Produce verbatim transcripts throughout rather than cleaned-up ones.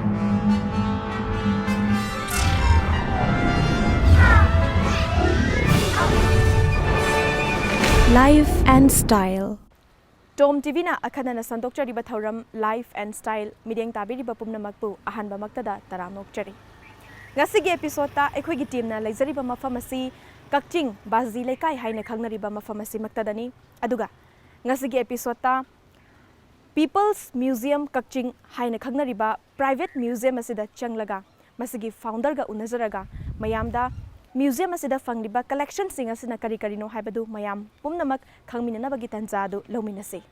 Life and Style. ꯇꯣꯝ ꯇꯤꯚꯤꯅ ꯑꯈꯟꯅꯅ ꯁꯟꯗꯣꯛꯆꯔꯤꯕ ꯊꯧꯔꯝ Life and Style ꯃꯤꯠꯌꯦꯡ ꯇꯥꯕꯤꯔꯤꯕ ꯄꯨꯝꯅꯃꯛꯄꯨ ꯑꯍꯥꯟꯕꯃꯛꯇꯗ ꯇꯔꯥꯝꯅ ꯑꯣꯛꯆꯔꯤ꯫ ꯉꯁꯤꯒꯤ episodeꯇ ꯑꯩꯈꯣꯏꯒꯤ teamꯅ ꯂꯩꯖꯔꯤꯕ ꯃꯐꯝ ꯑꯁꯤ ꯀꯛꯆꯤꯡ ꯕꯥꯖꯤ ꯂꯩꯀꯥꯏ ꯍꯥꯏꯅ ꯈꯪꯅꯔꯤꯕ ꯃꯐꯝ ꯑꯁꯤꯃꯛꯇꯗꯅꯤ꯫ ꯑꯗꯨꯒ ꯉꯁꯤꯒꯤ episodeꯇ People's Museum ꯀꯛꯆꯤꯡ ꯍꯥꯏꯅ ꯈꯪꯅꯔꯤꯕ private museum ꯑꯁꯤꯗ ꯆꯪꯂꯒ ꯃꯁꯤꯒꯤ founderꯒ ꯎꯅꯖꯔꯒ ꯃꯌꯥꯝꯗ museum ꯑꯁꯤꯗ ꯐꯪꯂꯤꯕ collectionꯁꯤꯡ ꯑꯁꯤꯅ ꯀꯔꯤ ꯀꯔꯤꯅꯣ ꯍꯥꯏꯕꯗꯨ ꯃꯌꯥꯝ ꯄꯨꯝꯅꯃꯛ ꯈꯪꯃꯤꯟꯅꯅꯕꯒꯤ ꯇꯥꯟꯖꯥ ꯑꯗꯨ ꯂꯧꯃꯤꯟꯅꯁꯤ꯫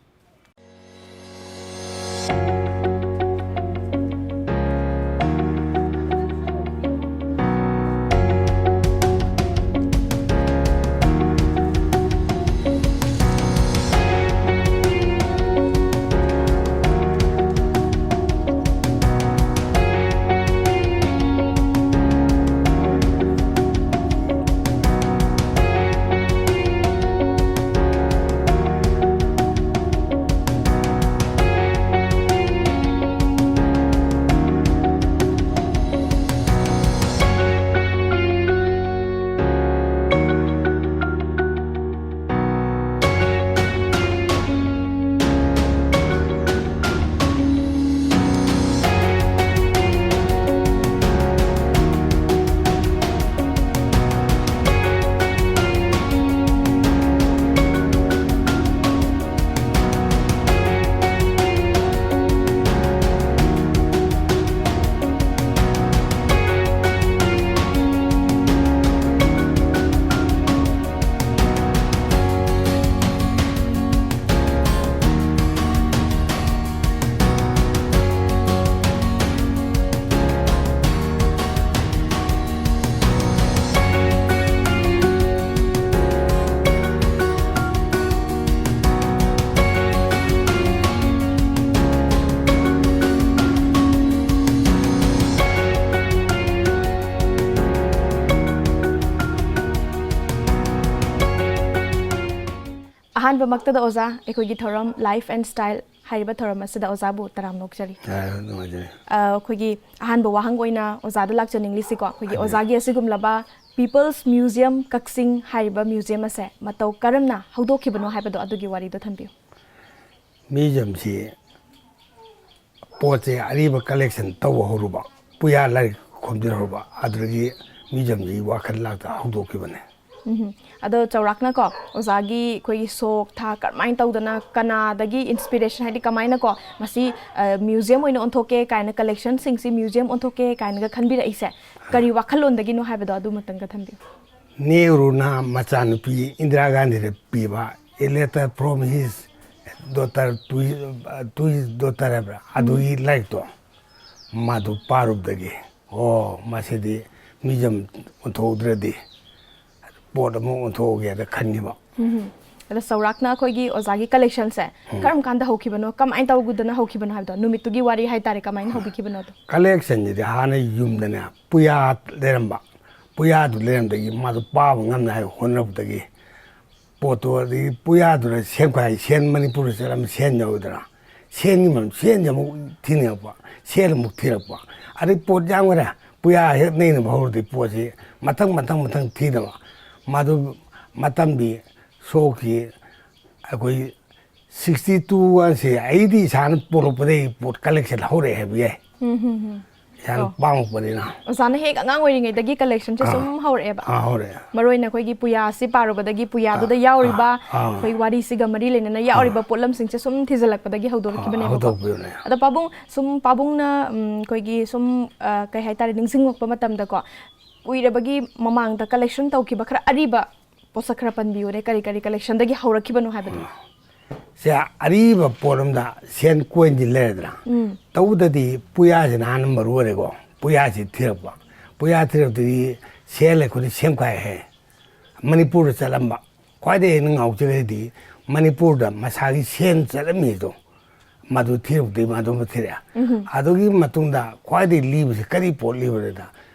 ꯑꯍꯥꯟꯕꯃꯛꯇꯗ ꯑꯣꯖꯥ, ꯑꯩꯈꯣꯏꯒꯤ ꯊꯧꯔꯝ Life and Style ꯍꯥꯏꯔꯤꯕ ꯊꯧꯔꯝ ꯑꯁꯤꯗ ꯑꯣꯖꯥꯕꯨ ꯇꯔꯥꯝꯅ ꯑꯣꯛꯆꯔꯤ꯫ ꯌꯥꯝ ꯅꯨꯡꯉꯥꯏꯖꯔꯦ꯫ ꯑ, ꯑꯩꯈꯣꯏꯒꯤ ꯑꯍꯥꯟꯕ ꯋꯥꯍꯪ ꯑꯣꯏꯅ ꯑꯣꯖꯥꯗ ꯂꯥꯛꯆꯅꯤꯡꯂꯤꯁꯤꯀꯣ, ꯑꯩꯈꯣꯏꯒꯤ ꯑꯣꯖꯥꯒꯤ ꯑꯁꯤꯒꯨꯝꯂꯕ People's Museum ꯀꯛꯆꯤꯡ ꯍꯥꯏꯔꯤꯕ museum ꯑꯁꯦ ꯃꯇꯧ ꯀꯔꯝꯅ ꯍꯧꯗꯣꯛꯈꯤꯕꯅꯣ ꯍꯥꯏꯕꯗꯣ ꯑꯗꯨꯒꯤ ꯋꯥꯔꯤꯗꯣ ꯊꯝꯕꯤꯌꯨ꯫ Museumꯁꯤ ꯄꯣꯠꯁꯦ ꯑꯔꯤꯕ collection ꯇꯧꯕ ꯍꯧꯔꯨꯕ, ꯄꯨꯌꯥ ꯂꯥꯏꯔꯤꯛ ꯈꯣꯝꯖꯤꯜꯍꯧꯕ, ꯑꯗꯨꯗꯒꯤ museumꯁꯤ ꯋꯥꯈꯜ ꯂꯥꯛꯇ ꯍꯧꯗꯣꯛꯈꯤꯕꯅꯦ꯫ ꯎꯝ꯫ ꯑꯗꯣ ꯆꯥꯎꯔꯥꯛꯅꯀꯣ, ꯑꯣꯖꯥꯒꯤ ꯑꯩꯈꯣꯏꯒꯤ ꯁꯣꯛ ꯊꯥꯛ ꯀꯔꯝꯍꯥꯏꯅ ꯇꯧꯗꯅ, ꯀꯅꯥꯗꯒꯤ inspiration, ꯍꯥꯏꯗꯤ ꯀꯃꯥꯏꯅꯀꯣ ꯃꯁꯤ, ꯑ, museum ꯑꯣꯏꯅ ꯑꯣꯟꯊꯣꯛꯀꯦ ꯀꯥꯏꯅ, collectionꯁꯤꯡꯁꯤ museum ꯑꯣꯟꯊꯣꯛꯀꯦ ꯀꯥꯏꯅꯒ ꯈꯟꯕꯤꯔꯛꯏꯁꯦ, ꯀꯔꯤ ꯋꯥꯈꯜꯂꯣꯟꯗꯒꯤꯅꯣ ꯍꯥꯏꯕꯗꯣ ꯑꯗꯨꯃꯇꯪꯒ ꯊꯝꯕꯤꯌꯨ꯫ ꯅꯦꯍꯔꯨꯅ ꯃꯆꯥꯅꯨꯄꯤ ꯏꯟꯗꯤꯔꯥ ꯒꯥꯟꯙꯤꯗ ꯄꯤꯕ A Letter from His Daughter to His, to His Daughter ꯍꯥꯏꯕ꯭ꯔꯥ, ꯑꯗꯨꯒꯤ ꯂꯥꯏꯔꯤꯛꯇꯣ ꯃꯥꯗꯨ ꯄꯥꯔꯨꯕꯗꯒꯤ, ꯑꯣ, ꯃꯁꯤꯗꯤ museum ꯑꯣꯟꯊꯣꯛꯍꯧꯗ꯭ꯔꯗꯤ ꯄꯣꯠ ꯑꯃ ꯑꯣꯟꯊꯣꯛꯑꯒꯦꯅ ꯈꯟꯈꯤꯕ꯫ ꯎꯝ꯫ ꯑꯗꯣ ꯆꯥꯎꯔꯥꯛꯅ ꯑꯩꯈꯣꯏꯒꯤ ꯑꯣꯖꯥꯒꯤ collectionꯁꯦ ꯀꯔꯝ ꯀꯥꯟꯗ ꯍꯧꯈꯤꯕꯅꯣ, ꯀꯃꯥꯏꯅ ꯇꯧꯗꯅ ꯍꯧꯈꯤꯕꯅꯣ ꯍꯥꯏꯕꯗꯣ, ꯅꯨꯃꯤꯠꯇꯨꯒꯤ ꯋꯥꯔꯤ ꯍꯥꯏꯇꯥꯔꯦ, ꯀꯃꯥꯏꯅ ꯍꯧꯕꯤꯈꯤꯕꯅꯣꯗꯣ? Collectionꯁꯤꯗꯤ ꯍꯥꯟꯅ ꯌꯨꯝꯗꯅꯦ ꯄꯨꯌꯥ ꯂꯩꯔꯝꯕ, ꯄꯨꯌꯥꯗꯨ ꯂꯩꯔꯝꯕꯗꯒꯤ ꯃꯥꯗꯣ ꯄꯥꯕ ꯉꯝꯅꯉꯥꯏ ꯍꯣꯠꯅꯕꯗꯒꯤ ꯄꯣꯠꯇꯣ, ꯑꯗꯒꯤ ꯄꯨꯌꯥꯗꯨꯅ ꯁꯦꯝꯈꯥꯏ, ꯁꯦꯟ ꯃꯅꯤꯄꯨꯔꯗ ꯆꯠꯂꯝꯕ ꯁꯦꯟ ꯌꯥꯎꯋꯤꯗꯅ, ꯁꯦꯟꯒꯤ ꯃꯔꯝ, ꯁꯦꯟꯁꯦ ꯑꯃꯨꯛ ꯊꯤꯅꯤꯡꯉꯛꯄ, ꯁꯦꯟ ꯑꯃꯨꯛ ꯊꯤꯔꯛꯄ, ꯑꯗꯩ ꯄꯣꯠ ꯌꯥꯝꯈ꯭ꯔꯦ, ꯄꯨꯌꯥ ꯍꯦꯛ ꯅꯩꯅꯕ ꯍꯧꯔꯗꯤ ꯄꯣꯠꯁꯤ ꯃꯊꯪ ꯃꯊꯪ ꯃꯊꯪ ꯊꯤꯗꯕ꯫ ꯃꯗꯨ ꯃꯇꯝꯗꯤ ꯁꯣꯛꯀꯤ ꯑꯩꯈꯣꯏ sixty two ꯋꯥꯟꯁꯦ ꯑꯩꯗꯤ ꯏꯁꯥꯅ ꯄꯣꯛꯂꯛꯄꯗꯒꯤ ꯄꯣꯠ collection ꯍꯧꯔꯛꯑꯦ ꯍꯥꯏꯕ ꯌꯥꯏ꯫ ꯏꯁꯥꯅ ꯑꯣ꯫ ꯄꯥꯝꯃꯛꯄꯅꯤꯅ꯫ ꯑꯣꯖꯥꯅ ꯍꯦꯛ ꯑꯉꯥꯡ ꯑꯣꯏꯔꯤꯉꯩꯗꯒꯤ collectionꯁꯦ ꯑꯥ꯫ ꯁꯨꯝ ꯍꯧꯔꯛꯑꯦꯕ꯫ ꯑꯥ, ꯍꯧꯔꯛꯑꯦ꯫ ꯃꯔꯨ ꯑꯣꯏꯅ ꯑꯩꯈꯣꯏꯒꯤ ꯄꯨꯌꯥ ꯑꯁꯤ ꯄꯥꯔꯨꯕꯗꯒꯤ ꯄꯨꯌꯥꯗꯨꯗ ꯑꯥ, ꯌꯥꯎꯔꯤꯕ ꯑꯥ, ꯑꯥ꯫ ꯑꯩꯈꯣꯏ ꯋꯥꯔꯤꯁꯤꯒ ꯃꯔꯤ ꯂꯩꯅꯅ ꯌꯥꯎꯔꯤꯕ ꯄꯣꯠꯂꯝꯁꯤꯡꯁꯦ ꯁꯨꯝ ꯊꯤꯖꯤꯜꯂꯛꯄꯗꯒꯤ ꯑꯥ, ꯍꯧꯗꯣꯔꯛꯈꯤꯕꯅꯦꯕꯀꯣ꯫ ꯍꯧꯗꯣꯛꯄꯤꯕꯅꯦ꯫ ꯑꯗꯣ ꯄꯥꯕꯨꯡ, ꯁꯨꯝ ꯄꯥꯕꯨꯡꯅ, ꯎꯝ, ꯑꯩꯈꯣꯏꯒꯤ ꯁꯨꯝ, ꯑ, ꯀꯩ ꯍꯥꯏꯇꯥꯔꯦ, ꯅꯤꯡꯁꯤꯡꯉꯛꯄ ꯃꯇꯝꯗꯀꯣ, ꯀꯨꯏꯔꯕꯒꯤ ꯃꯃꯥꯡꯗ collection ꯇꯧꯈꯤꯕ ꯈꯔ ꯑꯔꯤꯕ ꯄꯣꯠꯁꯛ ꯈꯔ ꯄꯟꯕꯤꯌꯨꯅꯦ, ꯀꯔꯤ ꯀꯔꯤ collectionꯗꯒꯤ ꯍꯧꯔꯛꯈꯤꯕꯅꯣ ꯍꯥꯏꯕꯗꯣ꯫ ꯁꯦ, ꯑꯔꯤꯕ ꯄꯣꯠ ꯑꯃꯗ ꯁꯦꯟ coinꯗꯤ ꯂꯩꯔꯦꯗꯅ꯫ ꯎꯝ꯫ ꯇꯧꯕꯗꯗꯤ ꯄꯨꯌꯥꯁꯤꯅ ꯍꯥꯟꯅ ꯃꯔꯨ ꯑꯣꯏꯔꯦꯀꯣ꯫ ꯄꯨꯌꯥꯁꯤ ꯊꯤꯔꯛꯄ꯫ ꯄꯨꯌꯥ ꯊꯤꯔꯛꯄꯗꯒꯤ ꯁꯦꯟ ꯑꯩꯈꯣꯏꯅ ꯁꯦꯝꯈꯥꯏ ꯍꯥꯏ꯫ ꯃꯅꯤꯄꯨꯔꯗ ꯆꯠꯂꯝꯕ꯫ ꯈ꯭ꯋꯥꯏꯗꯒꯤ ꯑꯩꯅ ꯉꯥꯎꯖꯔꯤꯗꯤ ꯃꯅꯤꯄꯨꯔꯗ ꯃꯁꯥꯒꯤ ꯁꯦꯟ ꯆꯠꯂꯝꯃꯤꯗꯣ꯫ ꯃꯗꯨ ꯊꯤꯔꯛꯄꯗꯒꯤ ꯃꯗꯨ ꯑꯃ ꯊꯤꯔꯛꯑꯦ꯫ ꯑꯗꯨꯒꯤ ꯃꯇꯨꯡꯗ ꯈ꯭ꯋꯥꯏꯗꯒꯤ ꯂꯤꯕꯁꯤ ꯀꯔꯤ ꯄꯣꯠ ꯂꯤꯕꯅꯣꯗ,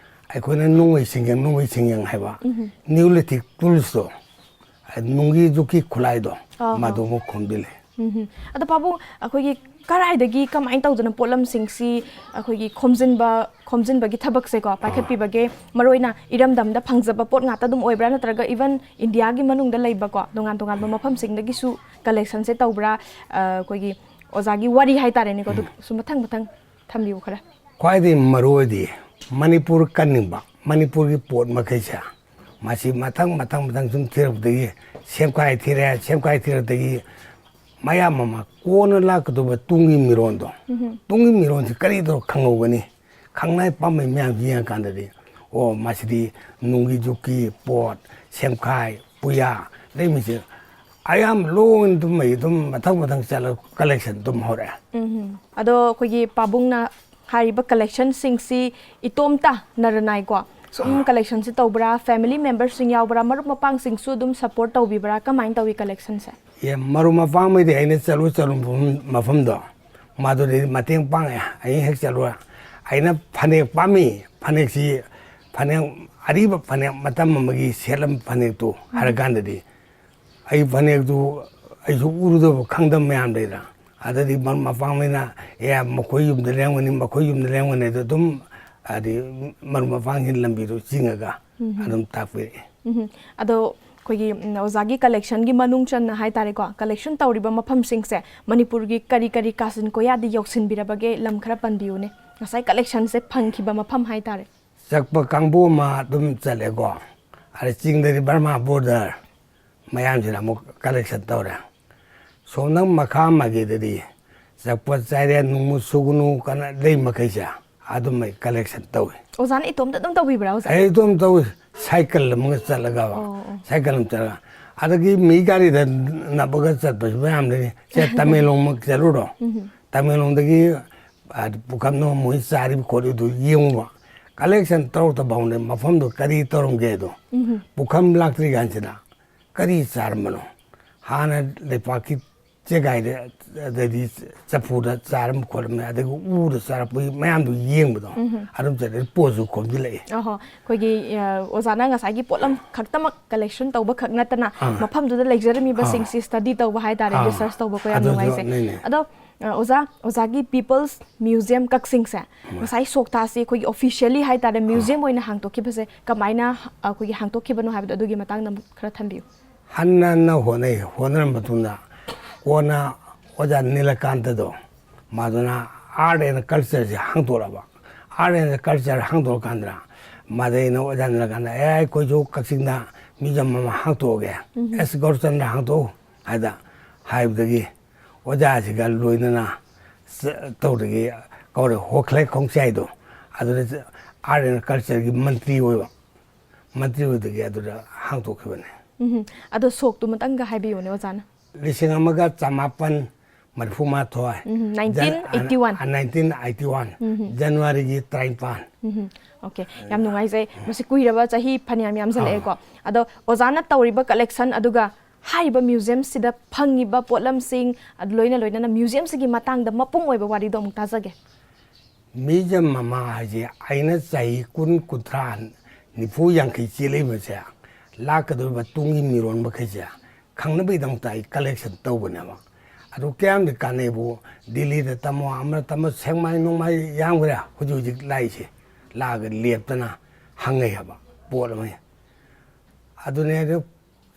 ꯑꯩꯈꯣꯏꯅ ꯅꯣꯡꯃꯩ ꯆꯤꯡꯌꯦꯡ, ꯅꯣꯡꯃꯩ ꯆꯤꯡꯌꯦꯡ ꯍꯥꯏꯕ Neolithic toolsꯇꯣ, ꯅꯨꯡꯒꯤ ꯖꯨꯛꯀꯤ ꯈꯨꯠꯂꯥꯏꯗꯣ, ꯑꯥ, ꯑꯥ꯫ ꯃꯗꯨ ꯑꯃꯨꯛ ꯈꯣꯝꯖꯤꯜꯂꯦ꯫ ꯎꯝ꯫ ꯑꯗꯣ ꯄꯥꯕꯨꯡ, ꯑꯩꯈꯣꯏꯒꯤ ꯀꯔꯥꯏꯗꯒꯤ ꯀꯃꯥꯏꯅ ꯇꯧꯗꯅ ꯄꯣꯠꯂꯝꯁꯤꯡꯁꯤ ꯑꯩꯈꯣꯏꯒꯤ ꯈꯣꯝꯖꯤꯟꯕ, ꯈꯣꯝꯖꯤꯟꯕꯒꯤ ꯊꯕꯛꯁꯦꯀꯣ, ꯄꯥꯏꯈꯠꯄꯤꯕꯒꯦ? ꯃꯔꯨ ꯑꯣꯏꯅ ꯏꯔꯝꯗꯝꯗ ꯐꯪꯖꯕ ꯄꯣꯠ ꯉꯥꯛꯇ ꯑꯗꯨꯝ ꯑꯣꯏꯕ꯭ꯔꯥ, ꯅꯠꯇ꯭ꯔꯒ even ꯏꯟꯗꯤꯌꯥꯒꯤ ꯃꯅꯨꯡꯗ ꯂꯩꯕꯀꯣ, ꯇꯣꯉꯥꯟ ꯇꯣꯉꯥꯟꯕ ꯃꯐꯝꯁꯤꯡꯗꯒꯤꯁꯨ collectionꯁꯦ ꯇꯧꯕ꯭ꯔꯥ? ꯑ, ꯑꯩꯈꯣꯏꯒꯤ ꯑꯣꯖꯥꯒꯤ ꯋꯥꯔꯤ ꯍꯥꯏꯇꯥꯔꯦꯅꯦꯀꯣ, ꯑꯗꯨ ꯁꯨꯝ ꯃꯊꯪ ꯃꯊꯪ ꯊꯝꯕꯤꯌꯨ ꯈꯔ꯫ ꯈ꯭ꯋꯥꯏꯗꯒꯤ ꯃꯔꯨ ꯑꯣꯏꯗꯤ ꯃꯅꯤꯄꯨꯔ ꯀꯟꯅꯤꯡꯕ, ꯃꯅꯤꯄꯨꯔꯒꯤ ꯄꯣꯠ ꯃꯈꯩꯁꯦ, ꯃꯁꯤ ꯃꯊꯪ ꯃꯊꯪ ꯃꯊꯪ ꯁꯨꯝ ꯊꯤꯔꯛꯄꯗꯒꯤ ꯁꯦꯝꯈꯥꯏ ꯊꯤꯔꯦ, ꯁꯦꯝꯈꯥꯏ ꯊꯤꯔꯛꯄꯗꯒꯤ ꯃꯌꯥꯝ ꯑꯃ ꯀꯣꯟꯅ ꯂꯥꯛꯀꯗꯧꯕ ꯇꯨꯡꯒꯤ ꯃꯤꯔꯣꯟꯗꯣ, ꯎꯝꯍꯨꯝ꯫ ꯇꯨꯡꯒꯤ ꯃꯤꯔꯣꯟꯁꯤ ꯀꯔꯤ ꯇꯧꯔ ꯈꯪꯍꯧꯒꯅꯤ? ꯈꯪꯅꯥꯏ ꯄꯥꯝꯕꯩ ꯃꯌꯥꯝꯁꯤ ꯌꯦꯡꯉꯀꯥꯟꯗꯗꯤ, ꯑꯣ, ꯃꯁꯤꯗꯤ ꯅꯨꯡꯒꯤ ꯖꯨꯛꯀꯤ ꯄꯣꯠ, ꯁꯦꯝꯈꯥꯏ, ꯄꯨꯌꯥ, ꯂꯩꯃꯤꯁꯦ ꯑꯌꯥꯝꯕ ꯂꯣꯏꯅ ꯑꯗꯨꯝ ꯑꯩ ꯑꯗꯨꯝ ꯃꯊꯪ ꯃꯊꯪ ꯆꯠꯂꯒ collection ꯑꯗꯨꯝ ꯍꯧꯔꯛꯑꯦ꯫ ꯎꯝꯍꯨꯝ꯫ ꯑꯗꯣ ꯑꯩꯈꯣꯏꯒꯤ ꯄꯥꯕꯨꯡꯅ ꯍꯥꯏꯔꯤꯕ collectionꯁꯤꯡꯁꯤ ꯏꯇꯣꯝꯇ ꯅꯔꯅꯥꯏꯀꯣ ꯁꯨꯝ ꯑꯥ꯫ Collectionꯁꯤ ꯇꯧꯕ꯭ꯔꯥ? Family memberꯁꯤꯡ ꯌꯥꯎꯕ꯭ꯔꯥ? ꯃꯔꯨꯞ ꯃꯄꯥꯡꯁꯤꯡꯁꯨ ꯑꯗꯨꯝ support ꯇꯧꯕꯤꯕ꯭ꯔꯥ? ꯀꯃꯥꯏꯅ ꯇꯧꯏ collectionꯁꯦ? ꯑꯦ, ꯃꯔꯨꯞ ꯃꯄꯥꯡꯉꯩꯗꯤ ꯑꯩꯅ ꯆꯠꯂꯨ ꯆꯠꯂꯨ ꯃꯐꯝ, ꯃꯐꯝꯗꯣ ꯃꯗꯨꯗꯩ ꯃꯇꯦꯡ ꯄꯥꯡꯉꯦ꯫ ꯑꯩ ꯍꯦꯛ ꯆꯠꯂꯨꯔ ꯑꯩꯅ ꯐꯅꯦꯛ ꯄꯥꯝꯃꯤ, ꯐꯅꯦꯛꯁꯤ, ꯐꯅꯦꯛ, ꯑꯔꯤꯕ ꯐꯅꯦꯛ ꯃꯇꯝ ꯑꯃꯒꯤ ꯁꯦꯠꯂꯝꯕ ꯐꯅꯦꯛꯇꯨ ꯍꯥꯏꯔꯀꯥꯟꯗꯗꯤ ꯑꯩ ꯐꯅꯦꯛꯇꯨ ꯑꯩꯁꯨ ꯎꯔꯨꯗꯕ ꯈꯪꯗꯕ ꯃꯌꯥꯝ ꯂꯩꯗꯅ꯫ ꯑꯗꯨꯗꯤ ꯃꯔꯨꯞ ꯃꯄꯥꯡꯉꯩꯅ, "ꯑꯦ, ꯃꯈꯣꯏ ꯌꯨꯝꯗ ꯂꯩꯔꯝꯒꯅꯤ, ꯃꯈꯣꯏ ꯌꯨꯝꯗ ꯂꯩꯔꯝꯒꯅꯤ" ꯑꯗꯨ ꯑꯗꯨꯝ ꯍꯥꯏꯗꯤ ꯃꯔꯨꯞ ꯃꯄꯥꯡꯁꯤꯡ ꯂꯝꯕꯤꯗꯣ ꯆꯤꯡꯉꯒ ꯎꯝ꯫ ꯑꯗꯨꯝ ꯇꯥꯛꯄꯤꯔꯛꯑꯦ꯫ ꯎꯝ꯫ ꯑꯗꯣ ꯑꯩꯈꯣꯏꯒꯤ, ꯎꯝ, ꯑꯣꯖꯥꯒꯤ collectionꯒꯤ ꯃꯅꯨꯡ ꯆꯟꯅ ꯍꯥꯏꯇꯥꯔꯦꯀꯣ, collection ꯇꯧꯔꯤꯕ ꯃꯐꯝꯁꯤꯡꯁꯦ ꯃꯅꯤꯄꯨꯔꯒꯤ ꯀꯔꯤ ꯀꯔꯤ ꯀꯥꯆꯤꯟ ꯀꯣꯌꯥꯗ ꯌꯧꯁꯤꯟꯕꯤꯔꯕꯒꯦ? ꯂꯝ ꯈꯔ ꯄꯟꯕꯤꯌꯨꯅꯦ, ꯉꯁꯥꯏ collectionꯁꯦ ꯐꯪꯈꯤꯕ ꯃꯐꯝ ꯍꯥꯏꯇꯥꯔꯦ꯫ ꯆꯠꯄ ꯀꯥꯡꯕꯨ ꯑꯃ ꯑꯗꯨꯝ ꯆꯠꯂꯦꯀꯣ, ꯑꯗꯩ ꯆꯤꯡꯗꯗꯤ ꯕꯔꯃꯥ border ꯃꯌꯥꯝꯁꯤꯅ ꯑꯃꯨꯛ collection ꯇꯧꯔꯦ꯫ ꯁꯣꯝꯗ ꯃꯈꯥ ꯃꯥꯏꯀꯩꯗꯗꯤ ꯆꯠꯄ ꯆꯥꯏꯔꯦ, ꯅꯨꯡꯃꯨ ꯁꯨꯒꯅꯨ ꯀꯅ ꯂꯩ ꯃꯈꯩꯁꯦ ꯑꯗꯨꯝ ꯑꯩ collection ꯇꯧꯏ꯫ ꯑꯣꯖꯥꯅ ꯏꯇꯣꯝꯇ ꯑꯗꯨꯝ ꯇꯧꯕꯤꯕ꯭ꯔꯥ, ꯑꯣꯖꯥ? ꯑꯩ ꯏꯇꯣꯝ ꯇꯧꯏ, cycle ꯑꯃꯒ ꯆꯠꯂꯒ, ꯑꯣ, ꯑꯣ꯫ Cycle ꯑꯃ ꯆꯠꯂꯒ꯫ ꯑꯗꯒꯤ ꯃꯤ ꯒꯥꯔꯤꯗ ꯅꯞꯄꯒ ꯆꯠꯄꯁꯨ ꯃꯌꯥꯝ ꯂꯩ꯫ ꯁꯦ, ꯇꯃꯦꯡꯂꯣꯡꯃꯛ ꯆꯠꯂꯨꯔꯣ꯫ ꯎꯝ꯫ ꯇꯃꯦꯡꯂꯣꯡꯗꯒꯤ, ꯑ, ꯄꯨꯈꯝꯗꯣ ꯃꯣꯏ ꯆꯥꯔꯤꯕ ꯈꯣꯠꯂꯤꯗꯨ ꯌꯦꯡꯉꯨꯕ꯫ Collection ꯇꯧꯔꯛꯇ ꯐꯥꯎꯅꯦ ꯃꯐꯝꯗꯣ ꯀꯔꯤ ꯇꯧꯔꯝꯒꯦꯗꯣ꯫ ꯎꯝ꯫ ꯄꯨꯈꯝ ꯂꯥꯛꯇ꯭ꯔꯤ ꯀꯥꯟꯁꯤꯗ ꯀꯔꯤ ꯆꯥꯔꯝꯕꯅꯣ? ꯍꯥꯟꯅ ꯂꯩꯄꯥꯛꯀꯤ ꯆꯦꯒꯥꯏꯗ, ꯑꯗꯩꯗꯤ ꯆꯐꯨꯗ ꯆꯥꯔꯝꯕ ꯈꯣꯠꯂꯝꯕ, ꯑꯗꯒꯤ ꯎꯗ ꯆꯥꯔꯛꯄꯒꯤ ꯃꯌꯥꯝꯗꯣ ꯌꯦꯡꯕꯗꯣ, ꯑꯗꯨꯝ ꯆꯠꯂꯦ, ꯄꯣꯠꯁꯨ ꯈꯣꯝꯖꯤꯜꯂꯛꯑꯦ꯫ ꯑꯍꯣ, ꯑꯩꯈꯣꯏꯒꯤ ꯑ, ꯑꯣꯖꯥꯅ ꯉꯁꯥꯏꯒꯤ ꯄꯣꯠꯂꯝ ꯈꯛꯇꯃꯛ ꯀꯂꯦꯛꯁꯟ ꯇꯧꯕ ꯈꯛ ꯅꯠꯇꯅ, ꯑꯥ꯫ ꯃꯐꯝꯗꯨꯗ ꯂꯩꯖꯔꯝꯃꯤꯕꯁꯤꯡꯁꯤ ꯑꯥ꯫ ꯁ꯭ꯇꯗꯤ ꯇꯧꯕ ꯍꯥꯏꯇꯥꯔꯦ, ꯑꯥ꯫ ꯔꯤꯁꯔꯁ ꯇꯧꯕꯀꯣ, ꯌꯥꯝ ꯑꯗꯨꯁꯨ ꯅꯨꯡꯉꯥꯏꯖꯩ꯫ ꯅꯦꯅꯦ꯫ ꯑꯗꯣ ꯑ, ꯑꯣꯖꯥ, ꯑꯣꯖꯥꯒꯤ ꯄꯤꯄꯜꯁ ꯃ꯭ꯌꯨꯖꯤꯌꯝ ꯀꯛꯆꯤꯡꯁꯦ ꯉꯁꯥꯏ ꯁꯣꯛꯊꯥꯁꯤ ꯑꯩꯈꯣꯏꯒꯤ ꯑꯣꯐꯤꯁꯤꯌꯦꯜꯂꯤ ꯍꯥꯏꯇꯥꯔꯦ, ꯃ꯭ꯌꯨꯖꯤꯌꯝ ꯑꯣꯏꯅ ꯍꯥꯡꯗꯣꯛꯈꯤꯕꯁꯦ ꯀꯃꯥꯏꯅ ꯑ, ꯑꯩꯈꯣꯏꯒꯤ ꯍꯥꯡꯗꯣꯛꯈꯤꯕꯅꯣ ꯍꯥꯏꯕꯗꯣ, ꯑꯗꯨꯒꯤ ꯃꯇꯥꯡꯗ ꯑꯃꯨꯛ ꯈꯔ ꯊꯝꯕꯤꯌꯨ꯫ ꯍꯟꯅ ꯍꯟꯅ ꯍꯣꯠꯅꯩ, ꯍꯣꯠꯅꯔ ꯃꯇꯨꯡꯗ ꯀꯣꯟꯅ ꯑꯣꯖꯥ ꯅꯤꯂꯀꯥꯟꯇꯗꯣ, ꯃꯥꯗꯨꯅ ꯑꯥꯔꯠ ꯑꯦꯟ ꯀꯜꯆꯔꯁꯦ ꯍꯥꯡꯗꯣꯛꯂꯕ꯫ ꯑꯥꯔꯠ ꯑꯦꯟ ꯀꯜꯆꯔ ꯍꯥꯡꯗꯣꯛꯂꯀꯥꯟꯗ ꯃꯥꯗꯩꯅ ꯑꯣꯖꯥ ꯅꯤꯂꯀꯥꯟꯇ, "ꯑꯦ, ꯑꯩꯈꯣꯏꯁꯨ ꯀꯛꯆꯤꯡꯗ ꯃ꯭ꯌꯨꯖꯤꯌꯝ ꯑꯃ ꯍꯥꯡꯗꯣꯛꯑꯒꯦ꯫ ꯑꯦꯁ ꯒꯧꯔꯆꯟꯗ꯭ꯔ ꯍꯥꯡꯗꯣꯛꯎ" ꯍꯥꯏꯗ ꯍꯥꯏꯕꯗꯒꯤ ꯑꯣꯖꯥꯁꯤꯒ ꯂꯣꯏꯅꯅ ꯆ-, ꯇꯧꯗꯒꯤ ꯀꯧꯔꯦ, ꯍꯣꯈ꯭ꯂꯦ ꯈꯣꯡꯆꯥꯏꯗꯣ, ꯑꯗꯨꯗ ꯑꯥꯔꯠ ꯑꯦꯟ ꯀꯜꯆꯔꯒꯤ ꯃꯟꯇ꯭ꯔꯤ ꯑꯣꯏꯕ, ꯃꯟꯇ꯭ꯔꯤ ꯑꯣꯏꯗꯒꯤ ꯑꯗꯨꯗ ꯍꯥꯡꯗꯣꯛꯈꯤꯕꯅꯦ꯫ ꯎꯝ, ꯑꯗꯣ ꯁꯣꯛꯇꯨ ꯃꯇꯪꯒ ꯍꯥꯏꯕꯤꯌꯨꯅꯦ ꯑꯣꯖꯥꯅ꯫ ꯂꯤꯁꯤꯡ ꯑꯃꯒ ꯆꯃꯥꯄꯟ ꯃꯔꯤꯐꯨ ꯃꯥꯊꯣꯏ, ꯎꯝ, ꯖꯟ-, nineteen eighty one꯫ ꯑ, nineteen eighty one, ꯎꯝ꯫ ꯖꯅꯋꯥꯔꯤꯒꯤ ꯇꯔꯥꯅꯤꯄꯥꯟ꯫ ꯎꯝ, ꯑꯣꯀꯦ, ꯌꯥꯝ ꯅꯨꯡꯉꯥꯏꯖꯩ꯫ ꯃꯁꯤ ꯀꯨꯏꯔꯕ ꯆꯍꯤ ꯐꯅꯌꯥꯝ ꯌꯥꯝꯖꯜꯂꯛꯑꯦꯀꯣ꯫ ꯑꯥ꯫ ꯑꯗꯣ ꯑꯣꯖꯥꯅ ꯇꯧꯔꯤꯕ ꯀꯂꯦꯛꯁꯟ, ꯑꯗꯨꯒ ꯍꯥꯏꯔꯤꯕ ꯃ꯭ꯌꯨꯖꯤꯌꯝꯁꯤꯗ ꯐꯪꯉꯤꯕ ꯄꯣꯠꯂꯝꯁꯤꯡ, ꯑꯗꯨ ꯂꯣꯏꯅ ꯂꯣꯏꯅꯅ ꯃ꯭ꯌꯨꯖꯤꯌꯝꯁꯤꯒꯤ ꯃꯇꯥꯡꯗ ꯃꯄꯨꯡ ꯑꯣꯏꯕ ꯋꯥꯔꯤꯗꯣ ꯑꯃꯨꯛ ꯇꯥꯖꯒꯦ꯫ ꯃ꯭ꯌꯨꯖꯤꯌꯝ ꯑꯃ ꯍꯥꯏꯁꯦ ꯑꯩꯅ ꯆꯍꯤ ꯀꯨꯟ, ꯀꯨꯟꯊ꯭ꯔꯥ, ꯅꯤꯐꯨ, ꯌꯥꯡꯈꯩ ꯆꯦꯜꯂꯛꯏꯕꯁꯦ, ꯂꯥꯛꯀꯗꯧꯔꯤꯕ ꯇꯨꯡꯒꯤ ꯃꯤꯔꯣꯟ ꯃꯈꯩꯁꯦ ꯈꯪꯅꯕꯒꯤꯗꯃꯛꯇ ꯑꯩ ꯀꯂꯦꯛꯁꯟ ꯇꯧꯕꯅꯦꯕ꯫ ꯑꯗꯨ ꯀꯌꯥꯝꯗꯤ ꯀꯥꯟꯅꯩꯕꯨ, ꯗꯤꯜꯂꯤꯗ ꯇꯝꯃꯣ, ꯑꯃꯅ ꯇꯝꯃꯣ, ꯁꯦꯛꯃꯥꯏ ꯅꯣꯡꯃꯥꯏ ꯌꯥꯝꯈ꯭ꯔꯦ ꯍꯧꯖꯤꯛ ꯍꯧꯖꯤꯛ ꯂꯥꯛꯏꯁꯦ, ꯂꯥꯛꯑꯒ ꯂꯦꯞꯇꯅ ꯍꯪꯉꯩ ꯍꯥꯏꯕ ꯄꯣꯠ ꯑꯃ꯫ ꯑꯗꯨꯅꯦ ꯑꯗꯨ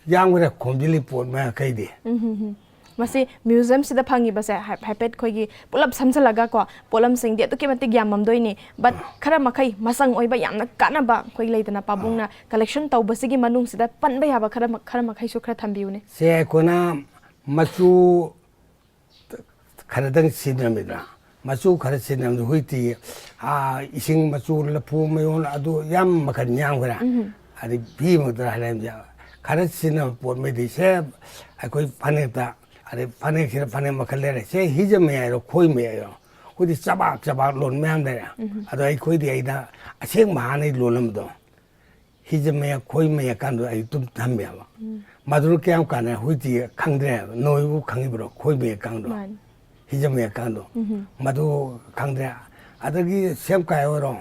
ꯌꯥꯝꯈ꯭ꯔꯦ ꯈꯣꯝꯖꯤꯜꯂꯤ ꯄꯣꯠ ꯃꯈꯩꯗꯤ꯫ ꯎꯝ, ꯍꯝ, ꯍꯝ꯫ ꯃꯁꯤ ꯃ꯭ꯌꯨꯖꯤꯌꯝꯁꯤꯗ ꯐꯪꯉꯤꯕꯁꯦ ꯍꯥꯏ-, ꯍꯥꯏꯐꯦꯠ ꯑꯩꯈꯣꯏꯒꯤ ꯄꯨꯂꯞ ꯁꯝꯖꯜꯂꯒ ꯀꯣ, ꯄꯣꯠꯂꯝꯁꯤꯡꯗꯤ ꯑꯗꯨꯛꯀꯤ ꯃꯇꯤꯛ ꯌꯥꯝꯃꯝꯗꯣꯏꯅꯤ, but ꯈꯔ ꯃꯈꯩ ꯃꯆꯪ ꯑꯣꯏꯕ, ꯌꯥꯝꯅ ꯀꯥꯟꯅꯕ, ꯑꯩꯈꯣꯏ ꯂꯩꯗꯅ, ꯄꯥꯕꯨꯡꯅ ꯀꯂꯦꯛꯁꯟ ꯇꯧꯕꯁꯤꯒꯤ ꯃꯅꯨꯡꯁꯤꯗ ꯄꯟꯕ ꯌꯥꯕ ꯈꯔ ꯃ-, ꯈꯔ ꯃꯈꯩꯁꯨ ꯈꯔ ꯊꯝꯕꯤꯌꯨꯅꯦ꯫ ꯁꯦ ꯑꯩꯈꯣꯏꯅ ꯃꯆꯨ ꯈꯔꯗꯪ ꯁꯤꯖꯤꯟꯅꯔꯝꯃꯤꯗꯅ, ꯃꯆꯨ ꯈꯔ ꯁꯤꯖꯤꯟꯅꯔꯝꯃꯤꯗ, ꯍꯧꯖꯤꯛꯇꯤ, ꯑꯥ, ꯏꯁꯤꯡ ꯃꯆꯨ, ꯂꯐꯨ ꯃꯌꯣꯟ, ꯑꯗꯨ ꯌꯥꯝ ꯃꯈꯜ ꯌꯥꯝꯈ꯭ꯔꯦ꯫ ꯎꯝ꯫ ꯑꯗꯩ ꯐꯤ ꯃꯛꯇ ꯍꯥꯏꯔꯕꯗ ꯈꯔ ꯁꯤꯖꯤꯟꯅꯕ ꯄꯣꯠ ꯃꯩꯗꯤ ꯁꯦ ꯑꯩꯈꯣꯏ ꯐꯅꯦꯛꯇ, ꯑꯗꯩ ꯐꯅꯦꯛꯁꯤꯗ ꯐꯅꯦꯛ ꯃꯈꯜ ꯂꯩꯔꯦ, ꯁꯦ ꯍꯤꯖꯝ ꯃꯌꯥꯏꯔꯣ, ꯈꯣꯏ ꯃꯌꯥꯏꯔꯣ, ꯑꯩꯈꯣꯏꯗꯤ ꯆꯕꯥꯛ ꯆꯕꯥꯛ ꯂꯣꯟ ꯃꯌꯥꯝ ꯂꯩꯔꯦ꯫ ꯎꯝ꯫ ꯑꯗꯣ ꯑꯩꯈꯣꯏꯗꯤ ꯑꯩꯅ ꯑꯁꯦꯡꯕ ꯍꯥꯟꯅꯩ ꯂꯣꯜꯂꯝꯕꯗꯣ, ꯍꯤꯖꯝ ꯃꯌꯦꯛ, ꯈꯣꯏ ꯃꯌꯦꯛꯀꯥꯟꯗꯣ ꯑꯩ ꯑꯗꯨꯝ ꯊꯝꯃꯦꯕ꯫ ꯃꯗꯨꯅ ꯀꯌꯥꯝ ꯀꯥꯟꯅꯩ? ꯍꯧꯖꯤꯛꯇꯤ ꯈꯪꯗ꯭ꯔꯦꯕ꯫ ꯅꯣꯏꯕꯨ ꯈꯪꯉꯤꯕ꯭ꯔꯣ? ꯈꯣꯏ ꯃꯌꯦꯛꯀꯥꯟꯗꯣ, ꯃꯥꯅꯤ꯫ ꯍꯤꯖꯝ ꯃꯌꯦꯛꯀꯥꯟꯗꯣ꯫ ꯎꯝ꯫ ꯃꯗꯨ ꯈꯪꯗ꯭ꯔꯦ꯫ ꯑꯗꯒꯤ ꯁꯦꯝꯀꯥꯏ ꯑꯣꯏꯔꯣ,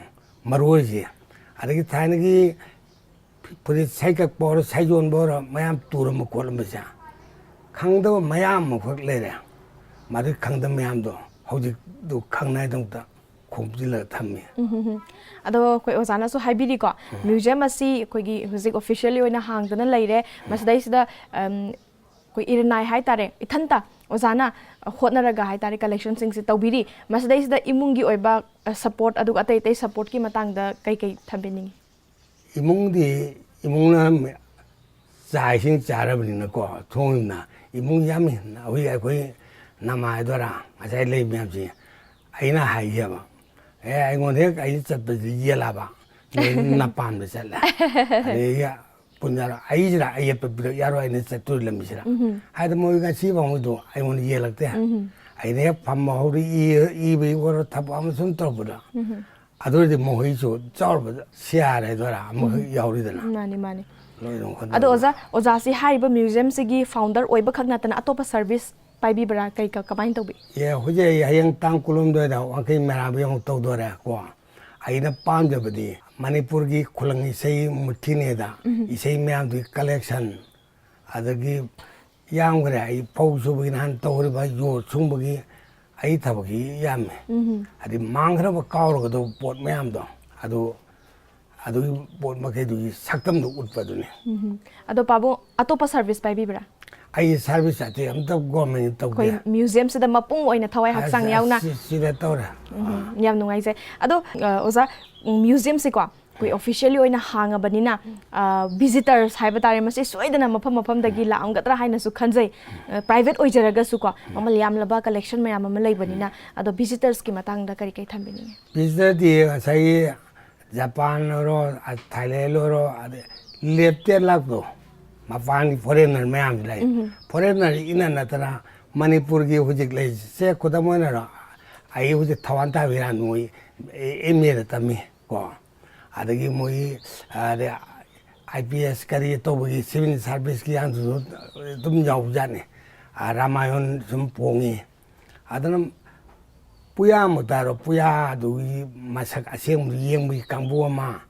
ꯃꯔꯣꯏꯁꯦ, ꯑꯗꯒꯤ ꯊꯥꯏꯅꯒꯤ ꯐꯨꯔꯤꯠ ꯁꯥꯏꯀꯛꯄ ꯑꯣꯏꯔꯣ, ꯁꯥꯏꯖꯣꯟꯕ ꯑꯣꯏꯔꯣ, ꯃꯌꯥꯝ ꯇꯨꯔꯝꯕ ꯈꯣꯠꯂꯝꯕꯁꯦ ꯈꯪꯗꯕ ꯃꯌꯥꯝ ꯑꯃꯈꯛ ꯂꯩꯔꯦ꯫ ꯃꯗꯨꯒꯤ ꯈꯪꯗꯕ ꯃꯌꯥꯝꯗꯣ ꯍꯧꯖꯤꯛꯇꯨ ꯈꯪꯅꯉꯥꯏꯗꯃꯛꯇ ꯈꯣꯝꯖꯤꯜꯂꯒ ꯊꯝꯃꯤ꯫ ꯎꯝ, ꯍꯝ, ꯍꯝ꯫ ꯑꯗꯣ ꯑꯩꯈꯣꯏ ꯑꯣꯖꯥꯅꯁꯨ ꯍꯥꯏꯕꯤꯔꯤꯀꯣ, ꯃ꯭ꯌꯨꯖꯤꯌꯝ ꯑꯁꯤ ꯑꯩꯈꯣꯏꯒꯤ ꯍꯧꯖꯤꯛ ꯑꯣꯐꯤꯁꯤꯌꯦꯜꯂꯤ ꯑꯣꯏꯅ ꯍꯥꯡꯗꯨꯅ ꯂꯩꯔꯦ꯫ ꯃꯁꯤꯗꯩꯁꯤꯗ, ꯑꯝ, ꯑꯩꯈꯣꯏ ꯏꯔꯅꯥꯏ ꯍꯥꯏꯇꯥꯔꯦ, ꯏꯊꯟꯇ ꯑꯣꯖꯥꯅ ꯍꯣꯠꯅꯔꯒ ꯍꯥꯏꯇꯥꯔꯦ, ꯀꯂꯦꯛꯁꯟꯁꯤꯡꯁꯦ ꯇꯧꯕꯤꯔꯤ꯫ ꯃꯁꯤꯗꯩꯁꯤꯗ ꯏꯃꯨꯡꯒꯤ ꯑꯣꯏꯕ, ꯑ, ꯁꯄꯣꯔꯠ, ꯑꯗꯨꯒ ꯑꯇꯩ ꯑꯇꯩ ꯁꯄꯣꯔꯠꯀꯤ ꯃꯇꯥꯡꯗ ꯀꯩ ꯀꯩ ꯊꯝꯕꯤꯅꯤꯡꯉꯤ? ꯏꯃꯨꯡꯗꯤ, ꯏꯃꯨꯡꯅ ꯆꯥꯛ ꯏꯁꯤꯡ ꯆꯥꯔꯕꯅꯤꯅꯀꯣ, ꯊꯣꯡꯉꯤꯕꯅ, ꯏꯃꯨꯡ ꯌꯥꯝꯃꯤ꯫ ꯍꯧꯖꯤꯛ ꯑꯩꯈꯣꯏ ꯅꯃꯥ ꯍꯥꯏꯗꯣꯏꯔꯥ, ꯉꯁꯥꯏ ꯂꯩ ꯃꯌꯥꯝꯁꯤ, ꯑꯩꯅ ꯍꯥꯏꯒꯦꯕ, "ꯑꯦ, ꯑꯩꯉꯣꯟꯗ ꯍꯦꯛ ꯑꯩꯅ ꯆꯠꯄꯁꯤ ꯌꯦꯜꯂꯕ, ꯅꯣꯏ ꯅꯄꯥꯝꯗ ꯆꯠꯂꯦ, ꯑꯗꯒꯤ ꯄꯨꯟꯅꯔ ꯑꯩꯁꯤꯅ ꯑꯌꯦꯠꯄ ꯄꯤꯔꯛ ꯌꯥꯔꯣꯏ, ꯑꯩꯅ ꯆꯠꯇꯣꯔꯤ ꯂꯝꯕꯤꯁꯤꯗ", ꯎꯝ꯫ ꯍꯥꯏꯗꯤ ꯃꯣꯏ ꯉꯁꯤ ꯐꯥꯎꯕꯗꯣ ꯑꯩꯉꯣꯟꯗ ꯌꯦꯜꯂꯛꯇꯦ꯫ ꯎꯝ꯫ ꯑꯩꯅ ꯍꯦꯛ ꯐꯝꯕ ꯍꯧꯔ ꯏ-, ꯏꯕꯒꯤ ꯑꯣꯏꯔꯣ, ꯊꯕꯛ ꯑꯃ ꯁꯨꯝ ꯇꯧꯔꯛꯄꯗ, ꯎꯝ꯫ ꯑꯗꯨ ꯑꯣꯏꯔꯗꯤ ꯃꯈꯣꯏꯁꯨ ꯆꯥꯎꯔꯕꯗ ꯁꯤꯌꯥꯔ ꯍꯥꯏꯗꯣꯏꯔꯥ ꯑꯃꯈꯛ ꯎꯝ꯫ ꯌꯥꯎꯔꯤꯗꯅ꯫ ꯃꯥꯅꯤ, ꯃꯥꯅꯤ꯫ ꯂꯣꯏꯅ ꯍꯣꯠꯅꯕ꯫ ꯑꯗꯣ ꯑꯣꯖꯥ, ꯑꯣꯖꯥꯁꯤ ꯍꯥꯏꯔꯤꯕ ꯃ꯭ꯌꯨꯖꯤꯌꯝꯁꯤꯒꯤ ꯐꯥꯎꯟꯗꯔ ꯑꯣꯏꯕ ꯈꯛ ꯅꯠꯇꯅ ꯑꯇꯣꯞꯄ ꯁꯔꯚꯤꯁ ꯄꯥꯏꯕꯤꯕ꯭ꯔꯥ? ꯀꯩ ꯀ-, ꯀꯃꯥꯏꯅ ꯇꯧꯕꯤ? ꯑꯦ, ꯍꯧꯖꯤꯛ ꯑꯩ ꯍꯌꯦꯡ ꯇꯥꯡ ꯀꯨꯟꯍꯨꯝꯗꯣꯏꯗ ꯋꯥꯡꯈꯩ ꯃꯩꯔꯥꯕ ꯑꯃꯨꯛ ꯇꯧꯗꯣꯔꯦ ꯀꯣ꯫ ꯑꯩꯅ ꯄꯥꯝꯖꯕꯗꯤ ꯃꯅꯤꯄꯨꯔꯒꯤ ꯈꯨꯂꯪ ꯏꯁꯩ ꯃꯨꯊꯤꯅꯦꯗ ꯎꯝ꯫ ꯏꯁꯩ ꯃꯌꯥꯝꯗꯨꯒꯤ ꯀꯂꯦꯛꯁꯟ, ꯑꯗꯒꯤ ꯌꯥꯝꯈ꯭ꯔꯦ꯫ ꯑꯩ ꯐꯧ ꯁꯨꯕꯒꯤ ꯅꯍꯥꯟ ꯇꯧꯔꯤꯕ, ꯌꯣꯠ ꯁꯨꯡꯕꯒꯤ, ꯑꯩ ꯊꯕꯛꯁꯤ ꯌꯥꯝꯃꯦ꯫ ꯎꯝ꯫ ꯍꯥꯏꯗꯤ ꯃꯥꯡꯈ꯭ꯔꯕ, ꯀꯥꯎꯔꯒꯗꯧꯕ ꯄꯣꯠ ꯃꯌꯥꯝꯗꯣ, ꯑꯗꯨ, ꯑꯗꯨꯒꯤ ꯄꯣꯠ ꯃꯈꯩꯗꯨꯒꯤ ꯁꯛꯇꯝꯗꯨ ꯎꯠꯄꯗꯨꯅꯤ꯫ ꯎꯝ꯫ ꯑꯗꯣ ꯄꯥꯕꯨꯡ, ꯑꯇꯣꯞꯄ ꯁꯔꯚꯤꯁ ꯄꯥꯏꯕꯤꯕ꯭ꯔꯥ? ꯑꯩ ꯁꯔꯚꯤꯁ ꯑꯇꯩ ꯑꯝꯇ ꯒꯣꯔꯃꯦꯟꯒꯤ ꯇꯧꯗꯦ꯫ ꯑꯩꯈꯣꯏ ꯃ꯭ꯌꯨꯖꯤꯌꯝꯁꯤꯗ ꯃꯄꯨꯡ ꯑꯣꯏꯅ ꯊꯋꯥꯏ ꯍꯛꯆꯥꯡ ꯑꯁ, ꯌꯥꯎꯅ꯫ ꯑꯁ, ꯁꯤꯗ ꯇꯧꯔꯦ꯫ ꯎꯝ, ꯑꯥ꯫ ꯌꯥꯝ ꯅꯨꯡꯉꯥꯏꯖꯩ꯫ ꯑꯗꯣ, ꯑ, ꯑꯣꯖꯥ, ꯎꯝ, ꯃ꯭ꯌꯨꯖꯤꯌꯝꯁꯤꯀꯣ, ꯑꯩꯈꯣꯏ ꯑꯣꯐꯤꯁꯤꯌꯦꯜꯂꯤ ꯑꯣꯏꯅ ꯍꯥꯡꯉꯕꯅꯤꯅ, ꯑ, ꯚꯤꯖꯤꯇꯔꯁ ꯍꯥꯏꯕ ꯇꯥꯔꯦ, ꯃꯁꯤ ꯁꯣꯏꯗꯅ ꯃꯐꯝ ꯃꯐꯝꯗꯒꯤ ꯂꯥꯛꯑꯝꯒꯗ꯭ꯔꯥ ꯍꯥꯏꯅꯁꯨ ꯈꯟꯖꯩ꯫ ꯑ, ꯄ꯭ꯔꯥꯏꯚꯦꯠ ꯑꯣꯏꯖꯔꯒꯁꯨꯀꯣ, ꯃꯃꯜ ꯌꯥꯝꯂꯕ ꯀꯂꯦꯛꯁꯟ ꯃꯌꯥꯝ ꯑꯃ ꯂꯩꯕꯅꯤꯅ꯫ ꯑꯗꯣ ꯚꯤꯖꯤꯇꯔꯁꯀꯤ ꯃꯇꯥꯡꯗ ꯀꯔꯤ ꯀꯔꯤ ꯊꯝꯕꯤꯅꯤꯡꯉꯤ? ꯚꯤꯖꯤꯇꯔꯗꯤ ꯉꯁꯥꯏꯒꯤ ꯖꯄꯥꯟ ꯑꯣꯏꯔꯣ, ꯑ, ꯊꯥꯏꯂꯦꯟ ꯑꯣꯏꯔꯣ, ꯑꯗꯩ ꯂꯦꯞꯇꯦ ꯂꯥꯛꯄꯗꯣ, ꯃꯄꯥꯟꯒꯤ ꯐꯣꯔꯦꯟꯅꯔ ꯃꯌꯥꯝꯁꯨ ꯂꯥꯛꯏ꯫ ꯎꯝ꯫ ꯐꯣꯔꯦꯟꯅꯔ ꯏꯅ ꯅꯠꯇꯅ ꯃꯅꯤꯄꯨꯔꯒꯤ ꯍꯧꯖꯤꯛ ꯂꯩꯔꯤꯁꯦ, ꯈꯨꯗꯝ ꯑꯣꯏꯅ ꯑꯩ ꯍꯧꯖꯤꯛ ꯊꯧꯕꯥꯜ ꯇꯥꯕꯤꯔꯥꯟ ꯃꯣꯏ ꯑꯦꯝ ꯑꯦꯗ ꯇꯝꯃꯤ ꯀꯣ, ꯑꯗꯒꯤ ꯃꯣꯏ, ꯑꯗꯩ ꯑꯥꯏ ꯄꯤ ꯑꯦꯁ ꯀꯔꯤ ꯇꯧꯕꯒꯤ ꯁꯤꯚꯤꯜ ꯁꯥꯔꯚꯤꯁꯀꯤ ꯌꯥꯝꯁꯨ ꯑꯗꯨꯝ ꯌꯥꯎꯕꯖꯥꯠꯅꯤ꯫ ꯑꯥ, ꯔꯥꯃꯥꯌꯟ ꯁꯨꯝ ꯐꯣꯡꯉꯤ꯫ ꯑꯗꯨꯅ ꯄꯨꯌꯥꯃꯨꯛꯇ ꯍꯥꯏꯔꯣ, ꯄꯨꯌꯥꯗꯨꯒꯤ ꯃꯁꯛ ꯑꯁꯦꯡꯕꯗꯨ ꯌꯦꯡꯕꯒꯤ ꯀꯥꯡꯕꯨ ꯑꯃ,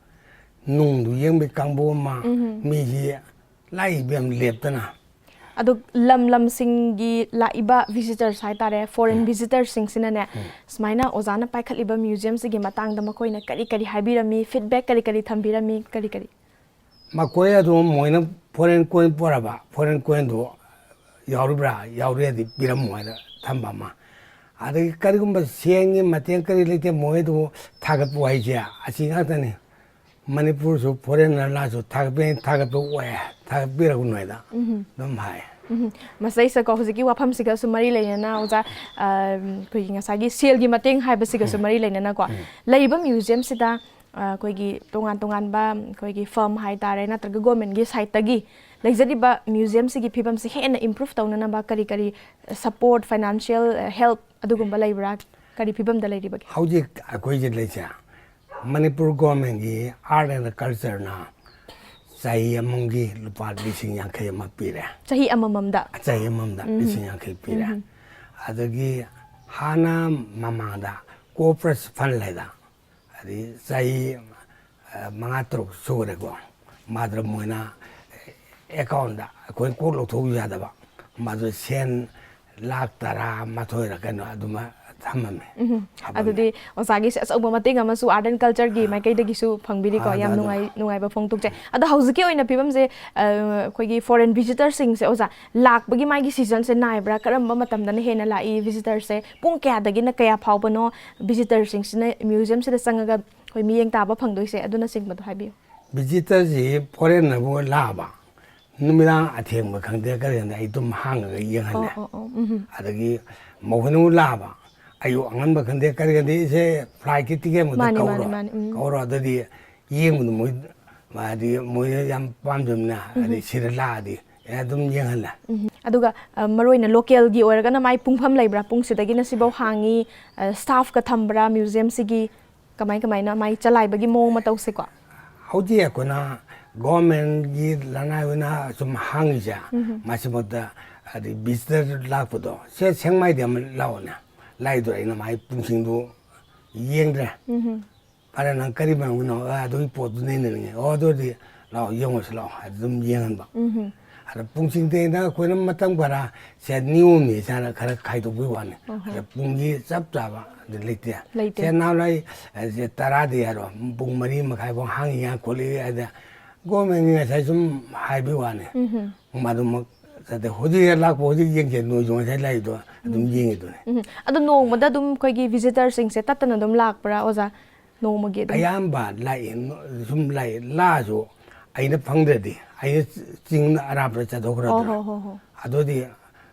ꯅꯨꯡꯗꯨ ꯌꯦꯡꯕꯒꯤ ꯀꯥꯡꯕꯨ ꯑꯃ, ꯎꯝ꯫ ꯃꯤꯁꯤ ꯂꯥꯛꯏ ꯏꯕꯦꯝ ꯂꯦꯞꯇꯅ꯫ ꯑꯗꯣ ꯂꯝ ꯂꯝꯁꯤꯡꯒꯤ ꯂꯥꯛꯏꯕ ꯚꯤꯖꯤꯇꯔꯁ ꯍꯥꯏꯇꯥꯔꯦ, ꯐꯣꯔꯦꯟ ꯎꯝ꯫ ꯚꯤꯖꯤꯇꯔꯁꯤꯡꯁꯤꯅꯅꯦ, ꯎꯝ꯫ ꯁꯨꯃꯥꯏꯅ ꯑꯣꯖꯥꯅ ꯄꯥꯏꯈꯠꯂꯤꯕ ꯃ꯭ꯌꯨꯖꯤꯌꯝꯁꯤꯒꯤ ꯃꯇꯥꯡꯗ ꯃꯈꯣꯏꯅ ꯀꯔꯤ ꯀꯔꯤ ꯍꯥꯏꯕꯤꯔꯝꯃꯤ, ꯐꯤꯗꯕꯦꯛ ꯀꯔꯤ ꯀꯔꯤ ꯊꯝꯕꯤꯔꯝꯃꯤ, ꯀꯔꯤ ꯀꯔꯤ? ꯃꯈꯣꯏ ꯑꯗꯨ ꯃꯣꯏꯅ ꯐꯣꯔꯦꯟ ꯀꯣꯏꯟ ꯄꯣꯔꯛꯑꯕ, ꯐꯣꯔꯦꯟ ꯀꯣꯏꯟꯗꯨ ꯌꯥꯎꯔꯤꯕ꯭ꯔꯥ, ꯌꯥꯎꯔꯦꯗꯤ ꯄꯤꯔꯝꯃꯣ ꯍꯥꯏꯅ ꯊꯝꯕ ꯑꯃ꯫ ꯑꯗꯒꯤ ꯀꯔꯤꯒꯨꯝꯕ ꯁꯦꯟꯒꯤ ꯃꯇꯦꯡ ꯀꯔꯤ ꯂꯩꯇꯦ, ꯃꯣꯏꯗꯨ ꯊꯥꯒꯠꯄ ꯋꯥꯍꯩꯁꯦ ꯑꯁꯤ ꯉꯥꯛꯇꯅꯤ꯫ ꯃꯅꯤꯄꯨꯔꯁꯨ ꯐꯣꯔꯦꯟꯅꯔ ꯂꯥꯛꯑꯁꯨ ꯊꯥꯒꯠꯄꯤ-, ꯊꯥꯒꯠꯄ ꯑꯣꯏ, ꯊꯥꯒꯠꯄꯤꯔꯒꯅꯨ ꯍꯥꯏꯅ ꯎꯝꯍꯨꯝ꯫ ꯑꯗꯨꯝ ꯍꯥꯏ꯫ ꯎꯝꯍꯨꯝ꯫ ꯃꯁꯤꯗꯩꯁꯤꯗꯀꯣ, ꯍꯧꯖꯤꯛꯀꯤ ꯋꯥꯐꯝꯁꯤꯒꯁꯨ ꯃꯔꯤ ꯂꯩꯅꯅ ꯑꯣꯖꯥ, ꯑ, ꯑꯩꯈꯣꯏꯒꯤ ꯉꯁꯥꯏꯒꯤ ꯁꯦꯜꯒꯤ ꯃꯇꯦꯡ ꯍꯥꯏꯕꯁꯤꯒꯁꯨ ꯎꯝ꯫ ꯃꯔꯤ ꯂꯩꯅꯅꯀꯣ, ꯎꯝ꯫ ꯂꯩꯔꯤꯕ ꯃ꯭ꯌꯨꯖꯤꯌꯝꯁꯤꯗ, ꯑ, ꯑꯩꯈꯣꯏꯒꯤ ꯇꯣꯉꯥꯟ ꯇꯣꯉꯥꯟꯕ ꯑꯩꯈꯣꯏꯒꯤ ꯐꯔꯝ ꯍꯥꯏꯇꯥꯔꯦ, ꯅꯠꯇ꯭ꯔꯒ ꯒꯣꯔꯃꯦꯟꯒꯤ ꯁꯥꯏꯠꯇꯒꯤ ꯂꯩꯖꯔꯤꯕ ꯃ꯭ꯌꯨꯖꯤꯌꯝꯁꯤꯒꯤ ꯐꯤꯕꯝꯁꯤ ꯍꯦꯟꯅ ꯏꯝꯄ꯭ꯔꯨꯚ ꯇꯧꯅꯅꯕ ꯀꯔꯤ ꯀꯔꯤ ꯁꯄꯣꯔꯠ, ꯐꯥꯏꯅꯥꯟꯁꯤꯌꯦꯜ ꯍꯦꯜꯞ ꯑꯗꯨꯒꯨꯝꯕ ꯂꯩꯕ꯭ꯔꯥ? ꯀꯔꯤ ꯐꯤꯕꯝꯗ ꯂꯩꯔꯤꯕꯒꯦ? ꯍꯧꯖꯤꯛ ꯑꯩꯈꯣꯏ ꯖꯤꯂꯥꯁꯦ ꯃꯅꯤꯄꯨꯔ ꯒꯣꯔꯃꯦꯟꯒꯤ ꯑꯥꯔꯠ ꯑꯦꯟ ꯀꯜꯆꯔꯅ ꯆꯍꯤ ꯑꯃꯒꯤ ꯂꯨꯄꯥ ꯂꯤꯁꯤꯡ ꯌꯥꯡꯈꯩ ꯑꯃ ꯄꯤꯔꯦ꯫ ꯆꯍꯤ ꯑꯃꯃꯝꯗ? ꯆꯍꯤ ꯑꯃꯃꯝꯗ ꯎꯝ꯫ ꯂꯤꯁꯤꯡ ꯌꯥꯡꯈꯩ ꯄꯤꯔꯦ꯫ ꯎꯝ꯫ ꯑꯗꯒꯤ ꯍꯥꯟꯅ ꯃꯃꯥꯡꯗ ꯀꯣꯄꯔꯁ ꯐꯟ ꯍꯥꯏꯗ, ꯑꯗꯩ ꯆꯍꯤ, ꯑ, ꯃꯉꯥ ꯇꯔꯨꯛ ꯁꯨꯈ꯭ꯔꯦꯀꯣ, ꯃꯥꯗꯨ ꯃꯣꯏꯅ ꯑꯦꯀꯥꯎꯟꯗ ꯑꯩꯈꯣꯏ ꯀꯣꯛ ꯂꯧꯊꯣꯛꯎ ꯌꯥꯗꯕ, ꯃꯥꯗꯨ ꯁꯦꯟ ꯂꯥꯈ ꯇꯔꯥ ꯃꯥꯊꯣꯏꯔ ꯀꯩꯅꯣ ꯑꯗꯨꯃ ꯊꯝꯃꯝꯃꯦ꯫ ꯎꯝ꯫ ꯍꯥꯞꯄꯝꯃꯦ꯫ ꯑꯗꯨꯗꯤ ꯑꯣꯖꯥꯒꯤꯁꯦ ꯑꯆꯧꯕ ꯃꯇꯦꯡ ꯑꯃꯁꯨ ꯑꯥꯔꯠ ꯑꯦꯟ ꯀꯜꯆꯔꯒꯤ ꯑꯥ꯫ ꯃꯥꯏꯀꯩꯗꯒꯤꯁꯨ ꯐꯪꯕꯤꯔꯤꯀꯣ꯫ ꯑꯥ, ꯌꯥꯝ ꯑꯗꯨ, ꯑꯗꯨ꯫ ꯅꯨꯡꯉꯥꯏ-, ꯅꯨꯡꯉꯥꯏꯕ ꯐꯣꯡꯗꯣꯛꯆꯩ꯫ ꯑꯗꯣ ꯍꯧꯖꯤꯛꯀꯤ ꯑꯣꯏꯅ ꯐꯤꯕꯝꯁꯦ, ꯑ, ꯑꯩꯈꯣꯏꯒꯤ ꯐꯣꯔꯦꯟ ꯚꯤꯖꯤꯇꯔꯁꯤꯡꯁꯦ ꯑꯣꯖꯥ ꯂꯥꯛꯄꯒꯤ ꯃꯥꯒꯤ ꯁꯤꯖꯟꯁꯦ ꯅꯥꯏꯕ꯭ꯔꯥ? ꯀꯔꯝꯕ ꯃꯇꯝꯗꯅ ꯍꯦꯟꯅ ꯂꯥꯛꯏ ꯚꯤꯖꯤꯇꯔꯁꯦ? ꯄꯨꯡ ꯀꯌꯥꯗꯒꯤꯅ ꯀꯌꯥ ꯐꯥꯎꯕꯅꯣ ꯚꯤꯖꯤꯇꯔꯁꯤꯡꯁꯤꯅ ꯃ꯭ꯌꯨꯖꯤꯌꯝꯁꯤꯗ ꯆꯪꯉꯒ ꯑꯩꯈꯣꯏ ꯃꯤꯠꯌꯦꯡ ꯇꯥꯕ ꯐꯪꯗꯣꯏꯁꯦ? ꯑꯗꯨꯅꯆꯤꯡꯕꯗꯣ ꯍꯥꯏꯕꯤꯌꯨ꯫ ꯚꯤꯖꯤꯇꯔꯁꯤ ꯐꯣꯔꯦꯟꯅꯔꯕꯨ ꯂꯥꯛꯑꯕ, ꯅꯨꯃꯤꯗꯥꯡ ꯑꯊꯦꯡꯕ ꯈꯪꯗꯦ ꯀꯔꯤ ꯈꯪꯗꯦ, ꯑꯩ ꯑꯗꯨꯝ ꯍꯥꯡꯉꯒ ꯌꯦꯡꯍꯜꯂꯦ꯫ ꯑꯣ, ꯑꯣ, ꯑꯣ, ꯎꯝ꯫ ꯑꯗꯒꯤ ꯃꯈꯣꯏꯅ ꯑꯃꯨꯛ ꯂꯥꯛꯑꯕ, ꯑꯌꯨꯛ ꯑꯉꯟꯕ ꯈꯪꯗꯦ ꯀꯔꯤ ꯈꯪꯗꯦ, ꯏꯆꯦ ꯐ꯭ꯂꯥꯏꯠꯀꯤ ꯇꯤꯀꯦꯠ ꯑꯃꯗ ꯃꯥꯅꯤ, ꯀꯧꯔꯣ, ꯃꯥꯅꯤ, ꯃꯥꯅꯤ, ꯎꯝ꯫ ꯀꯧꯔꯣ, ꯑꯗꯨꯗꯤ ꯌꯦꯡꯕꯗ ꯃꯣꯏ, ꯍꯥꯏꯗꯤ ꯃꯣꯏ ꯌꯥꯝ ꯄꯥꯝꯖꯕꯅꯤꯅ, ꯎꯝ꯫ ꯍꯥꯏꯗꯤ ꯁꯤꯗ ꯂꯥꯛꯑꯗꯤ ꯑꯩ ꯑꯗꯨꯝ ꯌꯦꯡꯍꯜꯂꯦ꯫ ꯎꯝ꯫ ꯑꯗꯨꯒ, ꯑ, ꯃꯔꯨ ꯑꯣꯏꯅ ꯂꯣꯀꯦꯜꯒꯤ ꯑꯣꯏꯔꯒꯅ ꯃꯥꯏ ꯄꯨꯡꯐꯝ ꯂꯩꯕ꯭ꯔꯥ? ꯄꯨꯡꯁꯤꯗꯒꯤꯅ ꯁꯤꯐꯧ ꯍꯥꯡꯉꯤ, ꯑ, ꯁ꯭ꯇꯥꯐꯀ ꯊꯝꯕ꯭ꯔꯥ ꯃ꯭ꯌꯨꯖꯤꯌꯝꯁꯤꯒꯤ? ꯀꯃꯥꯏ ꯀꯃꯥꯏꯅ ꯃꯥꯏ ꯆꯂꯥꯏꯕꯒꯤ ꯃꯑꯣꯡ ꯃꯇꯧꯁꯦꯀꯣ? ꯍꯧꯖꯤꯛ ꯑꯩꯈꯣꯏꯅ ꯒꯣꯔꯃꯦꯟꯒꯤ ꯂꯅꯥꯏ ꯑꯣꯏꯅ ꯁꯨꯝ ꯍꯥꯡꯉꯤꯁꯦ, ꯎꯝ꯫ ꯃꯁꯤꯃꯛꯇ ꯍꯥꯏꯗꯤ ꯚꯤꯖꯤꯇꯔ ꯂꯥꯛꯄꯗꯣ, "ꯁꯦ, ꯁꯦꯡꯃꯥꯏꯗ ꯑꯃ ꯂꯥꯛꯑꯣꯅꯦ", ꯂꯥꯛꯏꯗꯣ ꯑꯩꯅ ꯃꯥꯏ ꯄꯨꯡꯁꯤꯡꯗꯨ ꯌꯦꯡꯗ꯭ꯔꯦ꯫ ꯎꯝ꯫ "ꯐꯔꯦ, ꯅꯪ ꯀꯔꯤ ꯃꯔꯝꯒꯤꯅꯣ? ꯑ, ꯑꯗꯨꯒꯤ ꯄꯣꯠꯇꯨ ꯅꯩꯅꯅꯤꯡꯉꯦ꯫ ꯑꯣ, ꯑꯗꯨ ꯑꯣꯏꯔꯗꯤ ꯂꯥꯛꯑꯣ, ꯌꯦꯡꯉꯨꯁꯤ ꯂꯥꯛꯑꯣ", ꯍꯥꯏꯗꯤ ꯑꯗꯨꯝ ꯌꯦꯡꯍꯟꯕ꯫ ꯎꯝ꯫ ꯑꯗ ꯄꯨꯡꯁꯤꯡꯗꯩꯅ ꯑꯩꯈꯣꯏꯅ ꯃꯇꯝ ꯈꯔ ꯁꯦ ꯅꯤꯌꯣꯝꯅꯤ ꯁꯥꯅ ꯈꯔ ꯈꯥꯏꯗꯣꯛꯄꯒꯤ ꯋꯥꯅꯤ꯫ ꯑꯣꯍꯣ꯫ ꯑꯗ ꯄꯨꯡꯒꯤ ꯆꯞ ꯆꯥꯕ ꯑꯗꯨ ꯂꯩꯇꯦ꯫ ꯂꯩꯇꯦ꯫ ꯁꯦ ꯅꯍꯥꯟꯋꯥꯏ, ꯑ, ꯁꯦ ꯇꯔꯥꯗꯤ ꯍꯥꯏꯔꯣ, ꯄꯨꯡ ꯃꯔꯤ ꯃꯈꯥꯏ ꯐꯥꯎ ꯍꯥꯡꯉꯤ ꯌꯥ ꯈꯣꯠꯂꯤ ꯍꯥꯏꯗ ꯒꯣꯔꯃꯦꯟꯒꯤ ꯉꯁꯥꯏ ꯁꯨꯝ ꯍꯥꯏꯕꯒꯤ ꯋꯥꯅꯤ꯫ ꯎꯝ꯫ ꯃꯗꯨꯃꯛ ꯆꯠꯇꯦ꯫ ꯍꯧꯖꯤꯛ ꯍꯦꯛ ꯂꯥꯛꯄ, ꯍꯧꯖꯤꯛ ꯌꯦꯡꯁꯦ, ꯅꯣꯏꯁꯨ ꯉꯁꯥꯏ ꯂꯥꯛꯏꯗꯣ ꯑꯗꯨꯝ ꯎꯝ꯫ ꯌꯦꯡꯉꯤꯗꯨꯅꯤ꯫ ꯎꯝ꯫ ꯑꯗꯣ ꯅꯣꯡꯃꯗ ꯑꯗꯨꯝ ꯑꯩꯈꯣꯏꯒꯤ ꯚꯤꯖꯤꯇꯔꯁꯤꯡꯁꯦ ꯇꯠꯇꯅ ꯑꯗꯨꯝ ꯂꯥꯛꯄ꯭ꯔꯥ, ꯑꯣꯖꯥ? ꯅꯣꯡꯃꯒꯤ ꯑꯗꯨꯝ? ꯑꯌꯥꯝꯕ ꯂꯥꯛꯏ, ꯁꯨꯝ ꯂꯥꯛꯏ, ꯂꯥꯛꯑꯁꯨ ꯑꯩꯅ ꯐꯪꯗ꯭ꯔꯗꯤ, ꯑꯩꯅ ꯆꯤꯡ ꯑꯔꯥꯞꯄꯗ ꯆꯠꯊꯣꯛꯈ꯭ꯔꯗ꯭ꯔꯥ? ꯑꯣ, ꯍꯣ, ꯍꯣ, ꯍꯣ꯫ ꯑꯗꯨꯗꯤ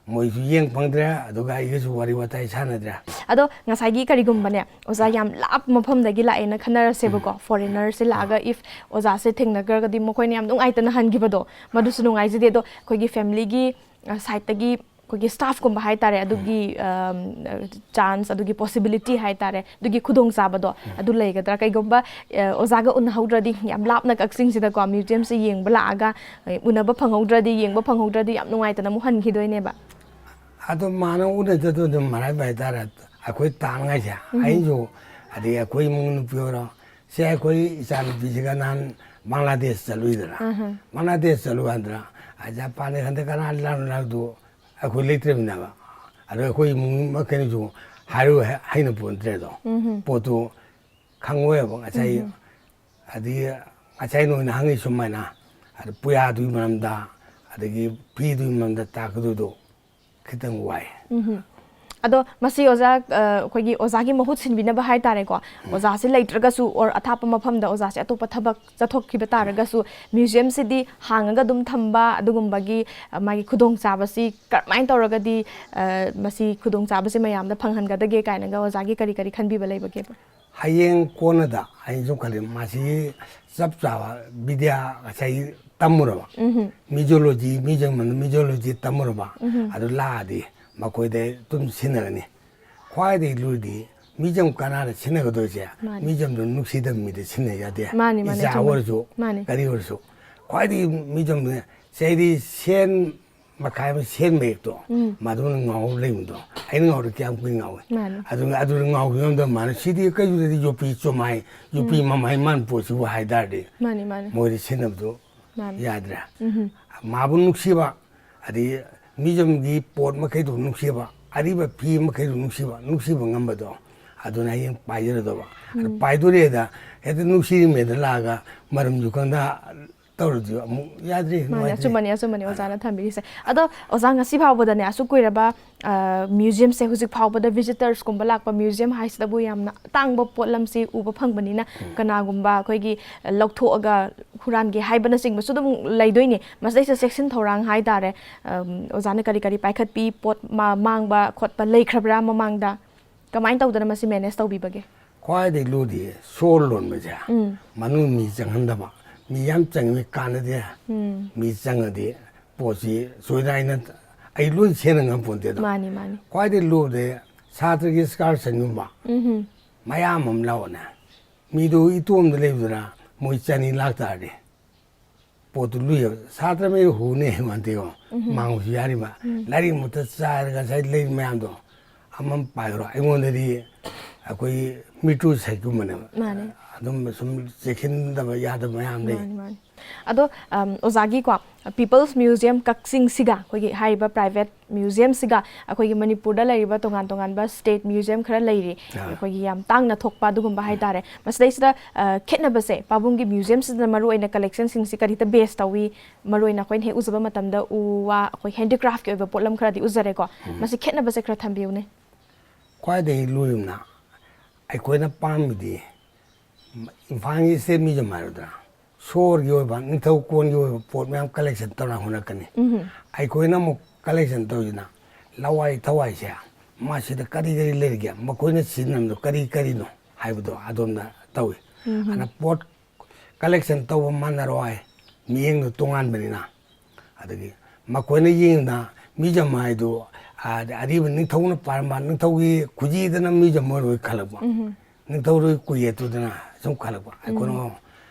ꯃꯣꯏꯁꯨ ꯌꯦꯡ ꯐꯪꯗ꯭ꯔꯦ, ꯑꯗꯨꯒ ꯑꯩꯒꯁꯨ ꯋꯥꯔꯤ ꯋꯥꯇꯥꯏ ꯁꯥꯟꯅꯗ꯭ꯔꯦ꯫ ꯑꯗꯣ ꯉꯁꯥꯏꯒꯤ ꯀꯔꯤꯒꯨꯝꯕꯅꯦ, ꯑꯣꯖꯥ ꯌꯥꯝ ꯂꯥꯞꯄ ꯃꯐꯝꯗꯒꯤ ꯂꯥꯛꯑꯦꯅ ꯈꯟꯅꯔꯁꯦꯕꯀꯣ, ꯎꯝ꯫ ꯐꯣꯔꯦꯟꯅꯔꯁꯦ ꯂꯥꯛꯑꯒ, ꯎꯝ꯫ If ꯑꯣꯖꯥꯁꯦ ꯊꯦꯡꯅꯈ꯭ꯔꯒꯗꯤ ꯃꯈꯣꯏꯅ ꯌꯥꯝ ꯅꯨꯡꯉꯥꯏꯇꯅ ꯍꯟꯈꯤꯕꯗꯣ, ꯃꯗꯨꯁꯨ ꯅꯨꯡꯉꯥꯏꯖꯗꯦ꯫ ꯑꯗꯣ ꯑꯩꯈꯣꯏꯒꯤ ꯐꯦꯃꯤꯂꯤꯒꯤ, ꯑ, ꯁꯥꯏꯠꯇꯒꯤ ꯑꯩꯈꯣꯏꯒꯤ ꯁ꯭ꯇꯥꯐꯀꯨꯝꯕ ꯍꯥꯏꯇꯥꯔꯦ, ꯑꯗꯨꯒꯤ, ꯎꯝ꯫ ꯑꯝ, ꯆꯥꯟꯁ, ꯑꯗꯨꯒꯤ ꯄꯣꯁꯤꯕꯤꯂꯤꯇꯤ ꯍꯥꯏꯇꯥꯔꯦ, ꯑꯗꯨꯒꯤ ꯈꯨꯗꯣꯡꯆꯥꯕꯗꯣ, ꯎꯝ꯫ ꯑꯗꯨ ꯂꯩꯒꯗ꯭ꯔꯥ? ꯀꯩꯒꯨꯝꯕ, ꯑ, ꯑꯣꯖꯥꯒ ꯎꯅꯍꯧꯗ꯭ꯔꯗꯤ, ꯌꯥꯝ ꯂꯥꯞꯅ ꯀꯛꯆꯤꯡꯁꯤꯗꯀꯣ, ꯃ꯭ꯌꯨꯖꯤꯌꯝꯁꯦ ꯌꯦꯡꯕ ꯂꯥꯛꯑꯒ, ꯑ, ꯎꯅꯕ ꯐꯪꯍꯧꯗ꯭ꯔꯗꯤ, ꯌꯦꯡꯕ ꯐꯪꯍꯧꯗ꯭ꯔꯗꯤ ꯌꯥꯝ ꯅꯨꯡꯉꯥꯏꯇꯅ ꯑꯃꯨꯛ ꯍꯟꯈꯤꯗꯣꯏꯅꯦꯕ꯫ ꯑꯗꯣ ꯃꯥꯅ ꯎꯅꯖꯗꯣꯏꯗꯣ ꯃꯔꯥꯏꯕ ꯍꯥꯏꯇꯥꯔꯦ, ꯑꯩꯈꯣꯏ ꯇꯥꯅꯉꯥꯏꯁꯦ꯫ ꯎꯝ꯫ ꯑꯩꯁꯨ, ꯑꯗꯩ ꯑꯩꯈꯣꯏ ꯏꯃꯨꯡ ꯅꯨꯄꯤ ꯑꯣꯏꯔꯣ, ꯁꯦ ꯑꯩꯈꯣꯏ ꯏꯆꯥꯅꯨꯄꯤꯁꯤꯒ ꯅꯍꯥꯟ ꯕꯪꯒ꯭ꯂꯥꯗꯦꯁ ꯆꯠꯂꯨꯏꯗꯅ꯫ ꯎꯝ꯫ ꯕꯪꯒ꯭ꯂꯥꯗꯦꯁ ꯆꯠꯂꯨ ꯀꯥꯟꯗ, ꯑ, ꯖꯄꯥꯟꯗ ꯍꯟꯗꯛ ꯀꯅꯥ ꯂꯥꯛꯅꯣ ꯍꯥꯏꯕꯗꯨ ꯑꯩꯈꯣꯏ ꯂꯩꯇ꯭ꯔꯕꯅꯦꯕ꯫ ꯑꯗꯣ ꯑꯩꯈꯣꯏ ꯏꯃꯨꯡ ꯃꯈꯩꯅꯁꯨ ꯍꯥꯏꯔꯨ ꯍꯩꯅ ꯄꯣꯟꯇ꯭ꯔꯦꯗꯣ꯫ ꯎꯝ꯫ ꯄꯣꯠꯇꯨ ꯈꯪꯉꯣꯏꯕ ꯉꯁꯥꯏ꯫ ꯎꯝ꯫ ꯑꯗꯒꯤ ꯉꯁꯥꯏ ꯅꯣꯏꯅ ꯍꯪꯉꯤ ꯁꯨꯃꯥꯏꯅ, ꯑꯗ ꯄꯨꯌꯥꯗꯨꯒꯤ ꯃꯔꯝꯗ, ꯑꯗꯒꯤ ꯐꯤꯗꯨꯒꯤ ꯃꯔꯝꯗ ꯇꯥꯛꯀꯗꯣꯏꯗꯣ ꯈꯤꯇꯪ ꯋꯥꯏ꯫ ꯎꯝ꯫ ꯑꯗꯣ ꯃꯁꯤ ꯑꯣꯖꯥ, ꯑ, ꯑꯩꯈꯣꯏꯒꯤ ꯑꯣꯖꯥꯒꯤ ꯃꯍꯨꯠ ꯁꯤꯟꯕꯤꯅꯕ ꯍꯥꯏꯇꯥꯔꯦꯀꯣ, ꯎꯝ꯫ ꯑꯣꯖꯥꯁꯦ ꯂꯩꯇ꯭ꯔꯒꯁꯨ, or ꯑꯊꯥꯞꯄ ꯃꯐꯝꯗ ꯑꯣꯖꯥꯁꯦ ꯑꯇꯣꯞꯄ ꯊꯕꯛ ꯆꯠꯊꯣꯛꯈꯤꯕ ꯇꯥꯔꯒꯁꯨ, ꯃ꯭ꯌꯨꯖꯤꯌꯝꯁꯤꯗꯤ ꯍꯥꯡꯉꯒ ꯑꯗꯨꯝ ꯊꯝꯕ, ꯑꯗꯨꯒꯨꯝꯕꯒꯤ, ꯑ, ꯃꯥꯒꯤ ꯈꯨꯗꯣꯡꯆꯥꯕꯁꯤ ꯀꯔꯝꯍꯥꯏꯅ ꯇꯧꯔꯒꯗꯤ, ꯑ, ꯃꯁꯤ ꯈꯨꯗꯣꯡꯆꯥꯕꯁꯤ ꯃꯌꯥꯝꯗ ꯐꯪꯍꯟꯒꯗꯒꯦ ꯀꯥꯏꯅꯒ ꯑꯣꯖꯥꯒꯤ ꯀꯔꯤ ꯀꯔꯤ ꯈꯟꯕꯤꯕ ꯂꯩꯕꯒꯦꯕ? ꯍꯌꯦꯡ ꯀꯣꯟꯅꯗ ꯑꯩꯅ ꯁꯨꯝ ꯈꯜꯂꯤ, ꯃꯁꯤꯒꯤ ꯆꯞ ꯆꯥꯕ ꯕꯤꯗ꯭ꯌꯥ ꯉꯁꯥꯏꯒꯤ ꯇꯝꯃꯨꯔꯕ, ꯎꯝꯍꯨꯝ꯫ ꯃꯤꯖꯣꯂꯣꯖꯤ, ꯃ꯭ꯌꯨꯖꯤꯌꯝ ꯃꯅꯨꯡ ꯃꯤꯖꯣꯂꯣꯖꯤ ꯇꯝꯃꯨꯔꯕ, ꯎꯝꯍꯨꯝ꯫ ꯑꯗꯨ ꯂꯥꯛꯑꯗꯤ ꯃꯈꯣꯏꯗ ꯑꯗꯨꯝ ꯁꯤꯟꯅꯒꯅꯤ꯫ ꯈ꯭ꯋꯥꯏꯗꯒꯤ ꯂꯨꯔꯤꯗꯤ ꯃ꯭ꯌꯨꯖꯤꯌꯝ ꯀꯅꯥꯗ ꯁꯤꯟꯅꯒꯗꯣꯏꯁꯦ? ꯃꯥꯅꯤ꯫ ꯃ꯭ꯌꯨꯖꯤꯌꯝꯗꯨ ꯅꯨꯡꯁꯤꯗꯕ ꯃꯤꯗ ꯁꯤꯟꯅ ꯌꯥꯗꯦ꯫ ꯃꯥꯅꯤ, ꯃꯥꯅꯤ, ꯏꯆꯥ ꯆꯨꯝꯃꯤ꯫ ꯑꯣꯏꯔꯁꯨ, ꯃꯥꯅꯤ꯫ ꯀꯔꯤ ꯑꯣꯏꯔꯁꯨ꯫ ꯈ꯭ꯋꯥꯏꯗꯒꯤ ꯃ꯭ꯌꯨꯖꯝꯅꯦ꯫ ꯁꯤ ꯑꯩꯗꯤ ꯁꯦꯟ ꯃꯈꯥꯏ ꯑꯃ ꯁꯦꯟ ꯃꯌꯦꯛꯇꯣ, ꯎꯝ꯫ ꯃꯗꯨꯅ ꯉꯥꯎ ꯂꯩꯕꯗꯣ, ꯑꯩꯅ ꯉꯥꯎꯔ ꯀꯌꯥꯝ ꯀꯨꯏꯅ ꯉꯥꯎꯏ? ꯃꯥꯅꯤ꯫ ꯑꯗꯨ, ꯑꯗꯨꯅ ꯉꯥꯎꯈꯤꯕ ꯃꯇꯝꯗ ꯃꯥꯅ ꯁꯤꯗꯤ ꯀꯩꯁꯨꯗꯗꯤ ꯌꯣꯄꯤ ꯆꯨꯝꯃꯥꯏ, ꯌꯣꯄꯤ ꯎꯝ꯫ ꯃꯃꯥꯏ ꯃꯥꯟ ꯄꯣꯠꯁꯤꯕꯨ ꯍꯥꯏ ꯇꯥꯔꯗꯤ, ꯃꯥꯅꯤ, ꯃꯥꯅꯤ꯫ ꯃꯣꯏꯗꯤ ꯁꯤꯖꯤꯟꯅꯕꯗꯣ ꯃꯥꯅꯤ꯫ ꯌꯥꯗ꯭ꯔꯦ꯫ ꯎꯝ꯫ ꯃꯥꯕꯨ ꯅꯨꯡꯁꯤꯕ, ꯑꯗꯩ ꯃ꯭ꯌꯨꯖꯝꯒꯤ ꯄꯣꯠ ꯃꯈꯩꯗꯨ ꯅꯨꯡꯁꯤꯕ, ꯑꯔꯤꯕ ꯐꯤ ꯃꯈꯩꯗꯨ ꯅꯨꯡꯁꯤꯕ, ꯅꯨꯡꯁꯤꯕ ꯉꯝꯕꯗꯣ, ꯑꯗꯨꯅ ꯍꯌꯦꯡ ꯄꯥꯏꯖꯔꯗꯧꯕ꯫ ꯑꯗꯨ ꯎꯝ꯫ ꯄꯥꯏꯗꯣꯔꯦꯗ ꯍꯦꯛꯇ ꯅꯨꯡꯁꯤꯔꯤꯉꯩꯗ ꯂꯥꯛꯑꯒ ꯃꯔꯝꯁꯨ ꯈꯪꯗ ꯇꯧꯔꯗꯤ ꯑꯃꯨꯛ ꯌꯥꯗ꯭ꯔꯤ, ꯃꯥꯅꯦ, ꯅꯨꯡꯉꯥꯏꯇ꯭ꯔꯤ꯫ ꯑꯆꯨꯝꯕꯅꯤ, ꯑꯆꯨꯝꯕꯅꯤ ꯑꯣꯖꯥꯅ ꯊꯝꯕꯤꯔꯤꯁꯦ꯫ ꯑꯗꯣ ꯑꯣꯖꯥ, ꯉꯁꯤ ꯐꯥꯎꯕꯗꯅꯦ ꯑꯁꯨꯛ ꯀꯨꯏꯔꯕ, ꯑ, ꯃ꯭ꯌꯨꯖꯤꯌꯝꯁꯦ ꯍꯧꯖꯤꯛ ꯐꯥꯎꯕꯗ ꯚꯤꯖꯤꯇꯔꯁꯀꯨꯝꯕ ꯂꯥꯛꯄ ꯃ꯭ꯌꯨꯖꯤꯌꯝ ꯍꯥꯏꯁꯤꯗꯕꯨ ꯌꯥꯝꯅ ꯑꯇꯥꯡꯕ ꯄꯣꯠꯂꯝꯁꯤ ꯎꯕ ꯐꯪꯕꯅꯤꯅ ꯎꯝ꯫ ꯀꯅꯥꯒꯨꯝꯕ ꯑꯩꯈꯣꯏꯒꯤ ꯂꯧꯊꯣꯛꯑꯒ ꯍꯨꯔꯥꯟꯒꯦ ꯍꯥꯏꯕꯅꯆꯤꯡꯕꯁꯨ ꯑꯗꯨꯝ ꯂꯩꯗꯣꯏꯅꯤ꯫ ꯃꯁꯤꯗꯩꯁꯤꯗ ꯆꯦꯛꯁꯤꯟ ꯊꯧꯔꯥꯡ ꯍꯥꯏꯇꯥꯔꯦ, ꯑꯝ, ꯑꯣꯖꯥꯅ ꯀꯔꯤ ꯀꯔꯤ ꯄꯥꯏꯈꯠꯄꯤ, ꯄꯣꯠ ꯃꯥ-, ꯃꯥꯡꯕ ꯈꯣꯠꯄ ꯂꯩꯈ꯭ꯔꯕ꯭ꯔꯥ ꯃꯃꯥꯡꯗ? ꯀꯃꯥꯏꯅ ꯇꯧꯗꯅ ꯃꯁꯤ ꯃꯦꯅꯦꯖ ꯇꯧꯕꯤꯕꯒꯦ? ꯈ꯭ꯋꯥꯏꯗꯒꯤ ꯂꯨꯗꯤ ꯁꯣꯔ ꯂꯣꯟꯕꯁꯦ, ꯎꯝ꯫ ꯃꯅꯨꯡ ꯃꯤ ꯆꯪꯍꯟꯗꯕ, ꯃꯤ ꯌꯥꯝ ꯆꯪꯉꯤ ꯀꯥꯟꯅꯗꯦ꯫ ꯎꯝ꯫ ꯃꯤ ꯆꯪꯉꯗꯤ ꯄꯣꯠꯁꯤ ꯁꯣꯏꯗꯥꯏꯅ ꯑꯩ ꯂꯣꯏ ꯁꯦꯟꯅ ꯉꯝꯄꯣꯟꯇꯦꯗꯣ꯫ ꯃꯥꯅꯤ, ꯃꯥꯅꯤ꯫ ꯈ꯭ꯋꯥꯏꯗꯒꯤ ꯂꯨꯕꯗꯤ ꯁꯥꯇ꯭ꯔꯒꯤ ꯁ꯭ꯀꯥꯔꯁꯟꯒꯨꯝꯕ ꯎꯝ꯫ ꯃꯌꯥꯝ ꯑꯃ ꯂꯥꯛꯑꯣꯅꯦ꯫ ꯃꯤꯗꯨ ꯏꯇꯣꯝꯗ ꯂꯩꯕꯗꯨꯅ ꯃꯣꯏ ꯆꯅꯤ ꯂꯥꯛꯇꯥꯔꯗꯤ ꯄꯣꯠꯇꯨ ꯂꯨꯏꯌꯦꯕ꯫ ꯁꯥꯇ꯭ꯔ ꯃꯩ ꯍꯨꯅꯦ ꯍꯥꯏꯕ ꯅꯠꯇꯦꯀꯣ꯫ ꯎꯝ꯫ ꯃꯥꯡꯕꯁꯨ ꯌꯥꯔꯤꯕ꯫ ꯎꯝ꯫ ꯂꯥꯏꯔꯤꯛ ꯃꯨꯠꯇ ꯆꯥꯏꯔꯒ ꯉꯁꯥꯏ ꯂꯩ ꯃꯌꯥꯝꯗꯣ ꯑꯃꯃꯝ ꯄꯥꯏꯈ꯭ꯔꯣ꯫ ꯑꯩꯉꯣꯟꯗꯗꯤ ꯑꯩꯈꯣꯏ ꯃꯤꯇ꯭ꯔꯨ ꯁꯥꯏꯠꯀꯨꯝꯕꯅꯦꯕ꯫ ꯃꯥꯅꯦ꯫ ꯑꯗꯨꯝ ꯁꯨꯝ ꯆꯦꯛꯁꯤꯟꯗꯕ ꯌꯥꯗꯕ ꯃꯌꯥꯝ ꯂꯩ꯫ ꯃꯥꯅꯤ, ꯃꯥꯅꯤ꯫ ꯑꯗꯣ, ꯑꯝ, ꯑꯣꯖꯥꯒꯤꯀꯣ, ꯄꯤꯄꯜꯁ ꯃ꯭ꯌꯨꯖꯤꯌꯝ ꯀꯛꯆꯤꯡꯁꯤꯒ ꯑꯩꯈꯣꯏꯒꯤ ꯍꯥꯏꯔꯤꯕ ꯄ꯭ꯔꯥꯏꯚꯦꯠ ꯃ꯭ꯌꯨꯖꯤꯌꯝꯁꯤꯒ ꯑꯩꯈꯣꯏꯒꯤ ꯃꯅꯤꯄꯨꯔꯗ ꯂꯩꯔꯤꯕ ꯇꯣꯉꯥꯟ ꯇꯣꯉꯥꯟꯕ ꯁ꯭ꯇꯦꯠ ꯃ꯭ꯌꯨꯖꯤꯌꯝ ꯈꯔ ꯂꯩꯔꯤ꯫ ꯑꯥ꯫ ꯑꯩꯈꯣꯏꯒꯤ ꯌꯥꯝ ꯇꯥꯡꯅ ꯊꯣꯛꯄ ꯑꯗꯨꯒꯨꯝꯕ ꯍꯥꯏꯇꯥꯔꯦ꯫ ꯃꯁꯤꯗꯩꯁꯤꯗ, ꯑ, ꯈꯦꯠꯅꯕꯁꯦ ꯄꯥꯕꯨꯡꯒꯤ ꯃ꯭ꯌꯨꯖꯤꯌꯝꯁꯤꯗ ꯃꯔꯨꯑꯣꯏꯅ ꯀꯂꯦꯛꯁꯟꯁꯤꯡꯁꯤ ꯀꯔꯤꯗ ꯕꯦꯁ ꯇꯧꯏ? ꯃꯔꯨꯑꯣꯏꯅ ꯑꯩꯈꯣꯏꯅ ꯍꯦꯛ ꯎꯖꯕ ꯃꯇꯝꯗ ꯎ ꯋꯥ, ꯑꯩꯈꯣꯏ ꯍꯦꯟꯗꯤꯀ꯭ꯔꯥꯐꯀꯤ ꯑꯣꯏꯕ ꯄꯣꯠꯂꯝ ꯈꯔꯗꯤ ꯎꯖꯔꯦꯀꯣ꯫ ꯎꯝ꯫ ꯃꯁꯤ ꯈꯦꯠꯅꯕꯁꯦ ꯈꯔ ꯊꯝꯕꯤꯌꯨꯅꯦ꯫ ꯈ꯭ꯋꯥꯏꯗꯒꯤ ꯂꯨꯔꯤꯕꯅ ꯑꯩꯈꯣꯏꯅ ꯄꯥꯝꯃꯤꯗꯤ ꯏꯝꯐꯥꯜꯒꯤ ꯁ꯭ꯇꯦꯠ ꯃ꯭ꯌꯨꯖꯤꯌꯝ ꯍꯥꯏꯔꯗ꯭ꯔꯥ, ꯁꯣꯔꯒꯤ ꯑꯣꯏꯕ, ꯅꯤꯡꯊꯧ ꯀꯣꯟꯒꯤ ꯑꯣꯏꯕ ꯄꯣꯠ ꯃꯌꯥꯝ ꯀꯂꯦꯛꯁꯟ ꯇꯧꯔ ꯍꯣꯠꯅꯔꯛꯀꯅꯤ꯫ ꯎꯝ꯫ ꯑꯩꯈꯣꯏꯅ ꯑꯃꯨꯛ ꯀꯂꯦꯛꯁꯟ ꯇꯧꯔꯤꯁꯤꯅ ꯂꯋꯥꯏ ꯊꯋꯥꯏꯁꯦ, ꯃꯁꯤꯗ ꯀꯔꯤ ꯀꯔꯤ ꯂꯩꯔꯤꯒꯦ, ꯃꯈꯣꯏꯅ ꯁꯤꯖꯤꯟꯅꯕꯗꯣ ꯀꯔꯤ ꯀꯔꯤꯅꯣ ꯍꯥꯏꯕꯗꯣ ꯑꯗꯣꯝꯗ ꯇꯧꯏ꯫ ꯎꯝ꯫ ꯑꯗꯨꯅ ꯄꯣꯠ ꯀꯂꯦꯛꯁꯟ ꯇꯧꯕ ꯃꯥꯟꯅꯔꯣꯏ, ꯃꯤꯠꯌꯦꯡꯗꯣ ꯇꯣꯉꯥꯟꯕꯅꯤꯅ꯫ ꯑꯗꯒꯤ ꯃꯈꯣꯏꯅ ꯌꯦꯡꯕꯗ ꯃ꯭ꯌꯨꯖꯤꯌꯝ ꯍꯥꯏꯗꯨ, ꯑ, ꯑꯔꯤꯕ ꯅꯤꯡꯊꯧꯅ ꯄꯥꯏꯔꯝꯕ ꯅꯤꯡꯊꯧꯒꯤ ꯈꯨꯖꯤꯗꯅ ꯃ꯭ꯌꯨꯖꯤꯌꯝ ꯑꯣꯏꯔꯣꯏ ꯈꯜꯂꯛꯄ꯫ ꯎꯝ꯫ ꯅꯤꯡꯊꯧꯒꯤ ꯀꯨꯌꯦꯠꯇꯨꯗꯅ ꯁꯨꯝ ꯈꯜꯂꯛꯄ꯫ ꯑꯩꯈꯣꯏꯅ ꯎꯝ꯫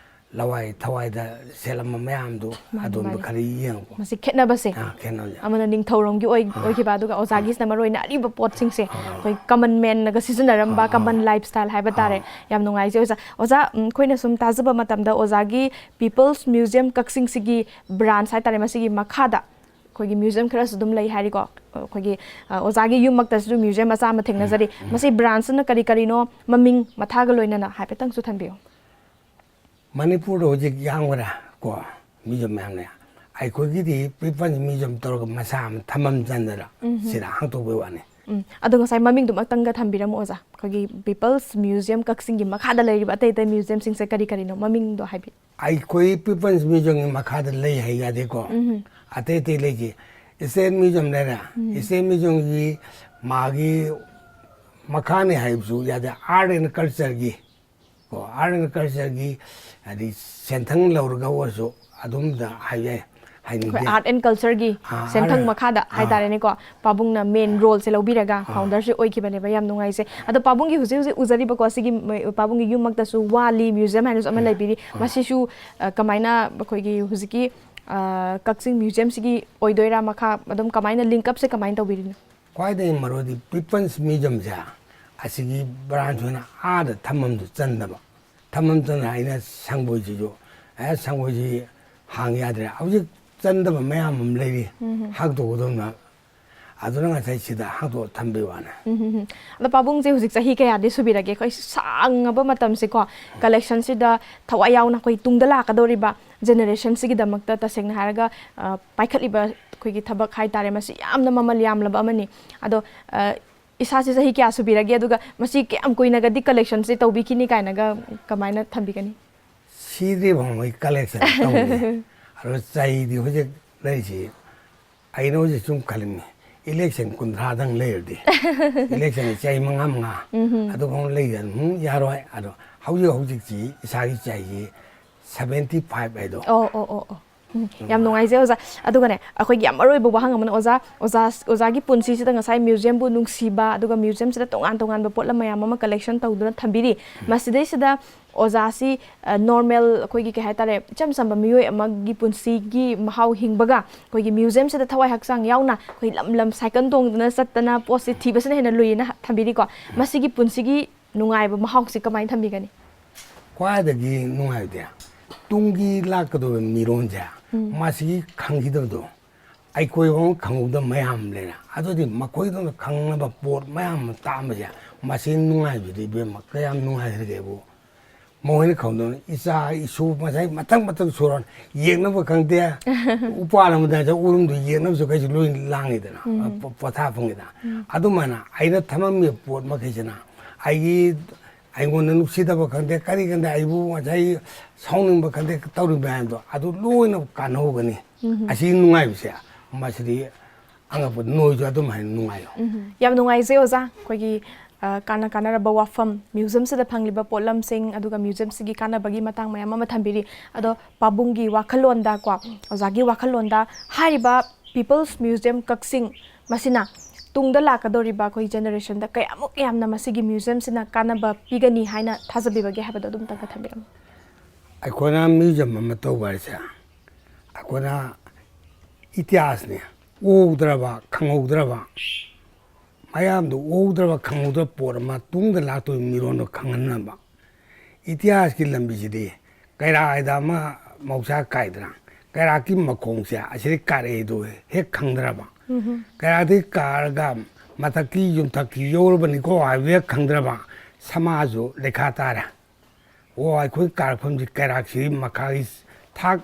ꯂꯋꯥꯏ ꯊꯋꯥꯏꯗ ꯁꯦꯠꯂꯝꯕ ꯃꯌꯥꯝꯗꯨ ꯃꯥꯅꯤ, ꯑꯗꯣꯝꯗ ꯃꯥꯅꯤ꯫ ꯈꯔ ꯌꯦꯡꯉꯛꯄ꯫ ꯃꯁꯤ ꯈꯦꯠꯅꯕꯁꯦ ꯑꯥ, ꯈꯦꯠꯅꯕꯁꯦ꯫ ꯑꯃꯅ ꯅꯤꯡꯊꯧꯔꯣꯝꯒꯤ ꯑꯣꯏ- ꯑꯣꯏꯈꯤꯕ, ꯑꯗꯨꯒ ꯑꯣꯖꯥꯒꯤꯁꯤꯅ ꯃꯔꯨ ꯑꯣꯏꯅ ꯑꯔꯤꯕ ꯄꯣꯠꯁꯤꯡꯁꯦ ꯑꯩꯈꯣꯏ ꯀꯃꯟ ꯃꯦꯟꯅꯒ ꯁꯤꯖꯤꯟꯅꯔꯝꯕ ꯀꯃꯟ ꯂꯥꯏꯐ ꯁ꯭ꯇꯥꯏꯜ ꯍꯥꯏꯕ ꯇꯥꯔꯦ꯫ ꯌꯥꯝ ꯅꯨꯡꯉꯥꯏꯖꯩ ꯑꯣꯖꯥ꯫ ꯑꯣꯖꯥ, ꯎꯝ, ꯑꯩꯈꯣꯏꯅ ꯁꯨꯝ ꯇꯥꯖꯕ ꯃꯇꯝꯗ ꯑꯣꯖꯥꯒꯤ People's Museum ꯀꯛꯆꯤꯡꯁꯤꯒꯤ ꯕ꯭ꯔꯥꯟꯁ ꯍꯥꯏꯇꯥꯔꯦ, ꯃꯁꯤꯒꯤ ꯃꯈꯥꯗ ꯑꯩꯈꯣꯏꯒꯤ ꯃ꯭ꯌꯨꯖꯤꯌꯝ ꯈꯔꯁꯨ ꯑꯗꯨꯝ ꯂꯩ ꯍꯥꯏꯔꯤꯀꯣ꯫ ꯑꯩꯈꯣꯏꯒꯤ ꯑ, ꯑꯣꯖꯥꯒꯤ ꯌꯨꯝꯃꯛꯇꯁꯨ ꯃ꯭ꯌꯨꯖꯤꯌꯝ ꯃꯆꯥ ꯑꯃ ꯊꯦꯡꯅꯖꯔꯤ꯫ ꯃꯁꯤ ꯕ꯭ꯔꯥꯟꯁꯁꯤꯅ ꯀꯔꯤ ꯀꯔꯤꯅꯣ, ꯃꯃꯤꯡ ꯃꯊꯥꯒ ꯂꯣꯏꯅꯅ ꯍꯥꯏꯐꯦꯠꯇꯪꯁꯨ ꯊꯝꯕꯤꯌꯨ꯫ ꯃꯅꯤꯄꯨꯔꯗ ꯍꯧꯖꯤꯛ ꯌꯥꯝꯈ꯭ꯔꯦ ꯀꯣ, ꯃ꯭ꯌꯨꯖꯤꯌꯝ ꯃꯌꯥꯝ ꯂꯩ꯫ ꯑꯩꯈꯣꯏꯒꯤꯗꯤ People's Museum ꯇꯧꯔꯒ ꯃꯆꯥ ꯑꯃ ꯊꯝꯐꯝ ꯆꯟꯗꯅ ꯁꯤꯗ ꯍꯥꯡꯗꯣꯛꯄꯩ ꯋꯥꯅꯤ꯫ ꯎꯝ, ꯑꯗꯣ ꯉꯁꯥꯏ ꯃꯃꯤꯡꯗꯨꯃꯛꯇꯪꯒ ꯊꯝꯕꯤꯔꯝꯃꯣ ꯑꯣꯖꯥ, ꯑꯩꯈꯣꯏꯒꯤ People's Museum ꯀꯛꯆꯤꯡꯒꯤ ꯃꯈꯥꯗ ꯂꯩꯔꯤꯕ ꯑꯇꯩ ꯑꯇꯩ ꯃ꯭ꯌꯨꯖꯤꯌꯝꯁꯤꯡꯁꯦ ꯀꯔꯤ ꯀꯔꯤꯅꯣ, ꯃꯃꯤꯡꯗꯣ ꯍꯥꯏꯕꯤꯌꯨ꯫ ꯑꯩꯈꯣꯏ People's Museumꯒꯤ ꯃꯈꯥꯗ ꯂꯩ ꯍꯥꯏ ꯌꯥꯗꯦꯀꯣ꯫ ꯑꯇꯩ ꯑꯇꯩ ꯂꯩꯁꯤ꯫ State Museum ꯂꯩꯔꯦ꯫ State Museumꯒꯤ ꯃꯥꯒꯤ ꯃꯈꯥꯅꯤ ꯍꯥꯏꯕꯁꯨ ꯌꯥꯗꯦ꯫ Art and Cultureꯒꯤ ꯀꯣ, Art and Cultureꯒꯤ ꯍꯥꯏꯗꯤ ꯁꯦꯟꯊꯪ ꯂꯧꯔꯒ ꯑꯣꯏꯔꯁꯨ ꯑꯗꯨꯝꯗ ꯍꯥꯏꯕ ꯌꯥꯏ, ꯑꯩꯈꯣꯏ ꯍꯥꯏꯅꯤꯡꯗꯦ꯫ Art and Cultureꯒꯤ ah, ꯁꯦꯟꯊꯪ art and- ꯃꯈꯥꯗ ꯑꯥ꯫ ꯍꯥꯏꯇꯥꯔꯦꯅꯦꯀꯣ, ꯄꯥꯕꯨꯡꯅ ꯃꯦꯟ ꯔꯣꯜꯁꯦ ꯂꯧꯕꯤꯔꯒ ꯐꯥꯎꯟꯗꯔꯁꯦ ꯑꯣꯏꯈꯤꯕꯅꯦꯕ꯫ ꯌꯥꯝ ꯅꯨꯡꯉꯥꯏꯖꯩ꯫ ꯑꯗꯣ ꯄꯥꯕꯨꯡꯒꯤ ꯍꯧꯖꯤꯛ ꯍꯧꯖꯤꯛ ꯎꯖꯔꯤꯕꯀꯣ, ꯁꯤꯒꯤ ꯃ- ꯄꯥꯕꯨꯡꯒꯤ ꯌꯨꯝꯃꯛꯇꯁꯨ ꯋꯥꯠꯂꯤ ꯃ꯭ꯌꯨꯖꯤꯌꯝ ꯍꯥꯏꯅꯁꯨ ꯑꯃ ꯂꯩꯕꯤꯔꯤ꯫ ꯃꯁꯤꯁꯨ ꯑ, ꯀꯃꯥꯏꯅ ꯑꯩꯈꯣꯏꯒꯤ ꯍꯧꯖꯤꯛꯀꯤ ꯑ, ꯀꯛꯆꯤꯡ ꯃ꯭ꯌꯨꯖꯤꯌꯝꯁꯤꯒꯤ ꯑꯣꯏꯗꯣꯏꯔꯥ, ꯃꯈꯥ ꯑꯗꯨꯝ ꯀꯃꯥꯏꯅ ꯂꯤꯡꯀꯞꯁꯦ ꯀꯃꯥꯏꯅ ꯇꯧꯕꯤꯔꯤꯅꯣ? ꯈ꯭ꯋꯥꯏꯗꯒꯤ ꯃꯔꯨꯗꯤ People's Museumꯁꯦ ꯑꯁꯤꯒꯤ ꯕ꯭ꯔꯥꯟꯁ ꯑꯣꯏꯅ ꯑꯥꯗ ꯊꯝꯐꯝꯗꯨ ꯆꯟꯗꯕ꯫ ꯊꯝꯐꯝ ꯆꯟꯗꯅ ꯑꯩꯅ ꯁꯪꯒꯣꯏꯁꯤꯁꯨ, ꯑꯦ, ꯁꯪꯒꯣꯏꯁꯤ ꯍꯥꯡ ꯌꯥꯗ꯭ꯔꯦ꯫ ꯍꯧꯖꯤꯛ ꯆꯟꯗꯕ ꯃꯌꯥꯝ ꯑꯃ ꯂꯩꯔꯤ꯫ ꯍꯥꯡꯗꯣꯛꯀꯗꯧꯅ꯫ ꯑꯗꯨꯅ ꯉꯁꯥꯏ ꯁꯤꯗ ꯍꯥꯡꯗꯣꯛꯑ ꯊꯝꯕꯩ ꯋꯥꯅꯤ꯫ ꯎꯝ, ꯎꯝ, ꯎꯝ꯫ ꯑꯗꯣ ꯄꯥꯕꯨꯡꯁꯦ ꯍꯧꯖꯤꯛ ꯆꯍꯤ ꯀꯌꯥꯗꯤ ꯁꯨꯕꯤꯔꯒꯦ? ꯑꯩꯈꯣꯏ ꯁꯥꯡꯉꯕ ꯃꯇꯝꯁꯦꯀꯣ, ꯀꯂꯦꯛꯁꯟꯁꯤꯗ ꯊꯋꯥꯏ ꯌꯥꯎꯅ ꯑꯩꯈꯣꯏ ꯇꯨꯡꯗ ꯂꯥꯛꯀꯗꯧꯔꯤꯕ ꯖꯦꯅꯦꯔꯦꯁꯟꯁꯤꯒꯤꯗꯃꯛꯇ ꯇꯁꯦꯡꯅ ꯍꯥꯏꯔꯒ, ꯑ, ꯄꯥꯏꯈꯠꯂꯤꯕ ꯑꯩꯈꯣꯏꯒꯤ ꯊꯕꯛ ꯍꯥꯏꯇꯥꯔꯦ, ꯃꯁꯤ ꯌꯥꯝꯅ ꯃꯃꯜ ꯌꯥꯝꯂꯕ ꯑꯃꯅꯤ꯫ ꯑꯗꯣ, ꯑ, ꯏꯁꯥꯁꯦ ꯆꯍꯤ ꯀꯌꯥ ꯁꯨꯕꯤꯔꯒꯦ? ꯑꯗꯨꯒ ꯃꯁꯤ ꯀꯌꯥꯝ ꯀꯨꯏꯅꯒꯗꯤ ꯀꯂꯦꯛꯁꯟꯁꯦ ꯇꯧꯕꯤꯈꯤꯅꯤ ꯀꯥꯏꯅꯒ ꯀꯃꯥꯏꯅ ꯊꯝꯕꯤꯒꯅꯤ? ꯁꯤꯗ꯭ꯔꯤ ꯐꯥꯎ ꯃꯣꯏ ꯀꯂꯦꯛꯁꯟ ꯇꯧꯔꯤ꯫ ꯑꯗꯣ ꯆꯍꯤꯗꯤ ꯍꯧꯖꯤꯛ ꯂꯩꯔꯤꯁꯤ, ꯑꯩꯅ ꯍꯧꯖꯤꯛ ꯁꯨꯝ ꯈꯜꯂꯤꯝꯅꯤ, ꯏꯂꯦꯛꯁꯟ ꯀꯨꯟꯊ꯭ꯔꯥꯗꯪ ꯂꯩꯔꯗꯤ, ꯏꯂꯦꯛꯁꯟ ꯆꯍꯤ ꯃꯉꯥ ꯃꯉꯥ ꯑꯗꯨꯐꯥꯎ ꯂꯩꯗꯅ ꯑꯗꯨꯝ ꯌꯥꯔꯣꯏ꯫ ꯑꯗꯣ ꯍꯧꯖꯤꯛ ꯍꯧꯖꯤꯛꯁꯤ ꯏꯁꯥꯒꯤ ꯆꯍꯤ seventy five ꯍꯥꯏꯗꯣ꯫ ꯑꯣ, ꯑꯣ, ꯑꯣ, ꯑꯣ꯫ ꯎꯝ, ꯌꯥꯝ ꯅꯨꯡꯉꯥꯏꯖꯩ ꯑꯣꯖꯥ꯫ ꯑꯗꯨꯒꯅꯦ, ꯑꯩꯈꯣꯏꯒꯤ ꯌꯥꯝ ꯃꯔꯨ ꯑꯣꯏꯕ ꯋꯥꯍꯪ ꯑꯃꯅ, ꯑꯣꯖꯥ, ꯑꯣꯖꯥ, ꯑꯣꯖꯥꯒꯤ ꯄꯨꯟꯁꯤꯁꯤꯗ ꯉꯁꯥꯏ ꯃ꯭ꯌꯨꯖꯤꯌꯝꯕꯨ ꯅꯨꯡꯁꯤꯕ, ꯑꯗꯨꯒ ꯃ꯭ꯌꯨꯖꯤꯌꯝꯁꯤꯗ ꯇꯣꯉꯥꯟ ꯇꯣꯉꯥꯟꯕ ꯄꯣꯠꯂꯝ ꯃꯌꯥꯝ ꯑꯃ ꯀꯂꯦꯛꯁꯟ ꯇꯧꯗꯨꯅ ꯊꯝꯕꯤꯔꯤ꯫ ꯃꯁꯤꯗꯩꯁꯤꯗ ꯑꯣꯖꯥꯁꯤ ꯅꯣꯔꯃꯦꯜ, ꯑꯩꯈꯣꯏꯒꯤ ꯀꯩ ꯍꯥꯏꯇꯥꯔꯦ, ꯏꯆꯝ ꯆꯝꯕ ꯃꯤꯑꯣꯏ ꯑꯃꯒꯤ ꯄꯨꯟꯁꯤꯒꯤ ꯃꯍꯥꯎ ꯍꯤꯡꯕꯒ ꯑꯩꯈꯣꯏꯒꯤ ꯃ꯭ꯌꯨꯖꯤꯌꯝꯁꯤꯗ ꯊꯋꯥꯏ ꯍꯛꯆꯥꯡ ꯌꯥꯎꯅ ꯑꯩꯈꯣꯏ ꯂꯝ ꯂꯝ ꯁꯥꯏꯀꯜ ꯇꯣꯡꯗꯅ ꯆꯠꯇꯅ ꯄꯣꯠꯁꯤ ꯊꯤꯕꯁꯤꯅ ꯍꯦꯟꯅ ꯂꯨꯏꯌꯦꯅ ꯊꯝꯕꯤꯔꯤꯀꯣ꯫ ꯃꯁꯤꯒꯤ ꯄꯨꯟꯁꯤꯒꯤ ꯅꯨꯡꯉꯥꯏꯕ ꯃꯍꯥꯎꯁꯤ ꯀꯃꯥꯏꯅ ꯊꯝꯕꯤꯒꯅꯤ? ꯈ꯭ꯋꯥꯏꯗꯒꯤ ꯅꯨꯡꯉꯥꯏꯕꯗꯤ ꯇꯨꯡꯒꯤ ꯂꯥꯛꯀꯗꯧꯔꯤꯕ ꯃꯤꯔꯣꯟꯁꯦ ꯃꯁꯤꯒꯤ ꯈꯪꯈꯤꯗꯕꯗꯣ, ꯑꯩꯈꯣꯏ ꯐꯥꯎ ꯈꯪꯍꯧꯗꯕ ꯃꯌꯥꯝ ꯑꯃ ꯂꯩꯔꯦ꯫ ꯑꯗꯨꯗꯤ ꯃꯈꯣꯏꯗꯧꯅ ꯈꯪꯅꯕ ꯄꯣꯠ ꯃꯌꯥꯝ ꯑꯃ ꯇꯥꯛꯑꯝꯕꯁꯦ, ꯃꯁꯤ ꯅꯨꯡꯉꯥꯏꯕꯗꯤ ꯏꯕꯦꯝꯃ ꯀꯌꯥꯝ ꯅꯨꯡꯉꯥꯏꯈ꯭ꯔꯒꯦꯕꯨ꯫ ꯃꯈꯣꯏꯅ ꯈꯪꯗꯕꯅ ꯏꯆꯥ ꯏꯁꯨ ꯉꯁꯥꯏ ꯃꯊꯪ ꯃꯊꯪ ꯁꯨꯔꯣꯟ ꯌꯦꯡꯅꯕ ꯈꯪꯗꯦ꯫ ꯎꯄꯥꯜ ꯑꯃꯗ ꯉꯁꯥꯏ ꯎꯔꯨꯝꯗꯣ ꯌꯦꯡꯅꯕꯁꯨ ꯀꯩꯁꯨ ꯂꯣꯏ ꯂꯥꯡꯉꯤꯗꯅ, ꯄꯣ- ꯄꯣꯊꯥ ꯐꯪꯉꯤꯗꯅ꯫ ꯑꯗꯨꯃꯥꯏꯅ ꯑꯩꯅ ꯊꯝꯃꯝꯃꯤꯕ ꯄꯣꯠ ꯃꯈꯩꯁꯤꯅ ꯑꯩꯒꯤ ꯑꯩꯉꯣꯟꯗ ꯅꯨꯡꯁꯤꯗꯕ ꯈꯪꯗꯦ, ꯀꯔꯤ ꯈꯪꯗꯦ, ꯑꯩꯕꯨ ꯉꯁꯥꯏ ꯁꯥꯎꯅꯤꯡꯕ ꯈꯪꯗꯦ, ꯇꯧꯔꯤ ꯃꯌꯥꯝꯗꯣ ꯑꯗꯨ ꯂꯣꯏꯅ ꯀꯥꯟꯅꯍꯧꯒꯅꯤ꯫ ꯑꯁꯤ ꯅꯨꯡꯉꯥꯏꯕꯁꯦ, ꯃꯁꯤꯗꯤ ꯑꯉꯛꯄ, ꯅꯣꯏꯁꯨ ꯑꯗꯨꯝ ꯍꯥꯏꯅ ꯅꯨꯡꯉꯥꯏꯌꯣ꯫ ꯌꯥꯝ ꯅꯨꯡꯉꯥꯏꯖꯩ ꯑꯣꯖꯥ, ꯑꯩꯈꯣꯏꯒꯤ ꯑ, ꯀꯥꯟꯅ ꯀꯥꯟꯅꯔꯕ ꯋꯥꯐꯝ, ꯃ꯭ꯌꯨꯖꯤꯌꯝꯁꯤꯗ ꯐꯪꯂꯤꯕ ꯄꯣꯠꯂꯝꯁꯤꯡ, ꯑꯗꯨꯒ ꯃ꯭ꯌꯨꯖꯤꯌꯝꯁꯤꯒꯤ ꯀꯥꯟꯅꯕꯒꯤ ꯃꯇꯥꯡ ꯃꯌꯥꯝ ꯑꯃ ꯊꯝꯕꯤꯔꯤ꯫ ꯑꯗꯣ ꯄꯥꯕꯨꯡꯒꯤ ꯋꯥꯈꯜꯂꯣꯟꯗꯀꯣ, ꯑꯣꯖꯥꯒꯤ ꯋꯥꯈꯜꯂꯣꯟꯗ ꯍꯥꯏꯔꯤꯕ People's Museum ꯀꯛꯆꯤꯡ ꯃꯁꯤꯅ ꯇꯨꯡꯗ ꯂꯥꯛꯀꯗꯧꯔꯤꯕ ꯑꯩꯈꯣꯏ ꯖꯦꯅꯦꯔꯦꯁꯟꯗ ꯀꯌꯥꯃꯨꯛ ꯌꯥꯝꯅ ꯃꯁꯤꯒꯤ ꯃ꯭ꯌꯨꯖꯤꯌꯝꯁꯤꯅ ꯀꯥꯟꯅꯕ ꯄꯤꯒꯅꯤ ꯍꯥꯏꯅ ꯊꯥꯖꯕꯤꯕꯒꯦ ꯍꯥꯏꯕꯗꯣ ꯑꯗꯨꯝꯇꯪꯒ ꯊꯝꯕꯤꯔꯝꯃꯨ꯫ ꯑꯩꯈꯣꯏꯅ ꯃ꯭ꯌꯨꯖꯤꯌꯝ ꯑꯃ ꯇꯧꯕ ꯍꯥꯏꯁꯦ, ꯑꯩꯈꯣꯏꯅ ꯏꯇꯤꯍꯥꯁꯅꯦ, ꯎꯍꯧꯗ꯭ꯔꯕ, ꯈꯪꯍꯧꯗ꯭ꯔꯕ, ꯃꯌꯥꯝꯗꯣ ꯎꯍꯧꯗ꯭ꯔꯕ, ꯈꯪꯍꯧꯗ꯭ꯔꯕ ꯄꯣꯠ ꯑꯃ ꯇꯨꯡꯗ ꯂꯥꯛꯇꯣꯏꯕ ꯃꯤꯔꯣꯟꯗꯣ ꯈꯪꯍꯟꯅꯕ꯫ ꯏꯇꯤꯍꯥꯁꯀꯤ ꯂꯝꯕꯤꯁꯤꯗꯤ ꯀꯩꯔꯥꯛ ꯍꯥꯏꯗ ꯑꯃ ꯃꯍꯧꯁꯥ ꯀꯥꯏꯗꯅ, ꯀꯩꯔꯥꯛꯀꯤ ꯃꯈꯣꯡꯁꯦ ꯑꯁꯤꯗꯒꯤ ꯀꯥꯔꯛꯏꯗꯣ ꯍꯦꯛ ꯈꯪꯗ꯭ꯔꯕ, ꯀꯩꯔꯥꯛꯇꯒꯤ ꯀꯥꯔꯒ ꯃꯊꯛꯀꯤ ꯌꯨꯝꯊꯛꯀꯤ ꯌꯧꯔꯕꯅꯤꯀꯣ ꯍꯥꯏꯕꯗꯨ ꯍꯦꯛ ꯈꯪꯗ꯭ꯔꯕ, ꯁꯃꯥꯖꯁꯨ ꯂꯩꯈꯥ ꯇꯥꯔꯦ꯫ ꯑꯣ, ꯑꯩꯈꯣꯏ ꯀꯥꯔꯛꯐꯝꯁꯤ ꯀꯩꯔꯥꯛꯁꯤ ꯃꯈꯥꯒꯤ ꯊꯥꯛ,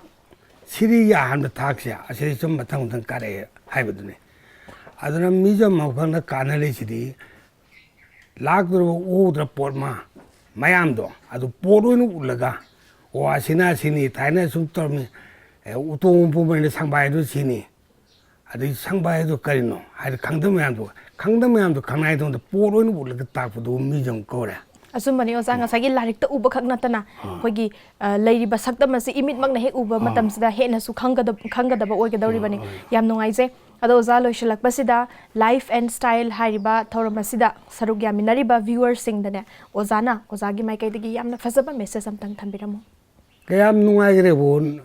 ꯁꯤꯔꯤꯒꯤ ꯑꯍꯥꯟꯕ ꯊꯥꯛꯁꯦ ꯑꯁꯤꯗꯩ ꯁꯨꯝ ꯃꯊꯪ ꯃꯊꯪ ꯀꯥꯔꯛꯑꯦ ꯍꯥꯏꯕꯗꯨꯅꯤ꯫ ꯑꯗꯨꯅ ꯃ꯭ꯌꯨꯖꯤꯌꯝ ꯑꯃꯈꯛꯅ ꯀꯥꯟꯅꯔꯤꯁꯤꯗꯤ ꯂꯥꯛꯇꯧꯔꯤꯕ ꯎꯍꯧꯗ꯭ꯔ ꯄꯣꯠ ꯑꯃ ꯃꯌꯥꯝꯗꯣ ꯑꯗꯨ ꯄꯣꯠ ꯑꯣꯏꯅ ꯎꯠꯂꯒ, ꯑꯣ, ꯑꯁꯤꯅ ꯑꯁꯤꯅꯤ, ꯊꯥꯏꯅ ꯁꯨꯝ ꯇꯧꯔꯝꯃꯤ, ꯑꯦ, ꯎꯇꯣꯡ ꯄꯨꯝꯕꯅ ꯁꯪꯕꯥꯏꯗꯨ ꯁꯤꯅꯤ, ꯑꯗꯩ ꯁꯪꯕꯥꯏ ꯍꯥꯏꯗꯣ ꯀꯔꯤꯅꯣ ꯍꯥꯏꯗꯤ ꯈꯪꯗꯕ ꯃꯌꯥꯝꯗꯣ, ꯈꯪꯗꯕ ꯃꯌꯥꯝꯗꯣ ꯈꯪꯅꯉꯥꯏꯗꯃꯛꯇ ꯄꯣꯠ ꯑꯣꯏꯅ ꯎꯠꯂꯒ ꯇꯥꯛꯄꯗꯨ ꯃ꯭ꯌꯨꯖꯤꯌꯝ ꯀꯧꯔꯦ꯫ ꯑꯆꯨꯝꯕꯅꯤ ꯑꯣꯖꯥ, ꯉꯁꯥꯏꯒꯤ ꯂꯥꯏꯔꯤꯛꯇ ꯎꯕ ꯈꯛ ꯅꯠꯇꯅ ꯑꯩꯈꯣꯏꯒꯤ, ꯑ, ꯂꯩꯔꯤꯕ ꯁꯛꯇꯝ ꯑꯁꯤ ꯏꯃꯤꯠꯃꯛꯅ ꯍꯦꯛ ꯎꯕ ꯃꯇꯝꯁꯤꯗ ꯍꯦꯟꯅꯁꯨ ꯈꯪꯒꯗ-, ꯈꯪꯒꯗꯕ ꯑꯣꯏꯒꯗꯧꯔꯤꯕꯅꯤ꯫ ꯌꯥꯝ ꯅꯨꯡꯉꯥꯏꯖꯩ꯫ ꯑꯗꯣ ꯑꯣꯖꯥ, ꯂꯣꯏꯁꯤꯜꯂꯛꯄꯁꯤꯗ Life and Style ꯍꯥꯏꯔꯤꯕ ꯊꯧꯔꯝ ꯑꯁꯤꯗ ꯁꯔꯨꯛ ꯌꯥꯃꯤꯟꯅꯔꯤꯕ viewerꯁꯤꯡꯗꯅꯦ, ꯑꯣꯖꯥꯅ ꯑꯣꯖꯥꯒꯤ ꯃꯥꯏꯀꯩꯗꯒꯤ ꯌꯥꯝꯅ ꯐꯖꯕ message ꯑꯝꯇꯪ ꯊꯝꯕꯤꯔꯝꯃꯨ꯫ ꯀꯌꯥꯝ ꯅꯨꯡꯉꯥꯏꯈ꯭ꯔꯦꯕꯨ,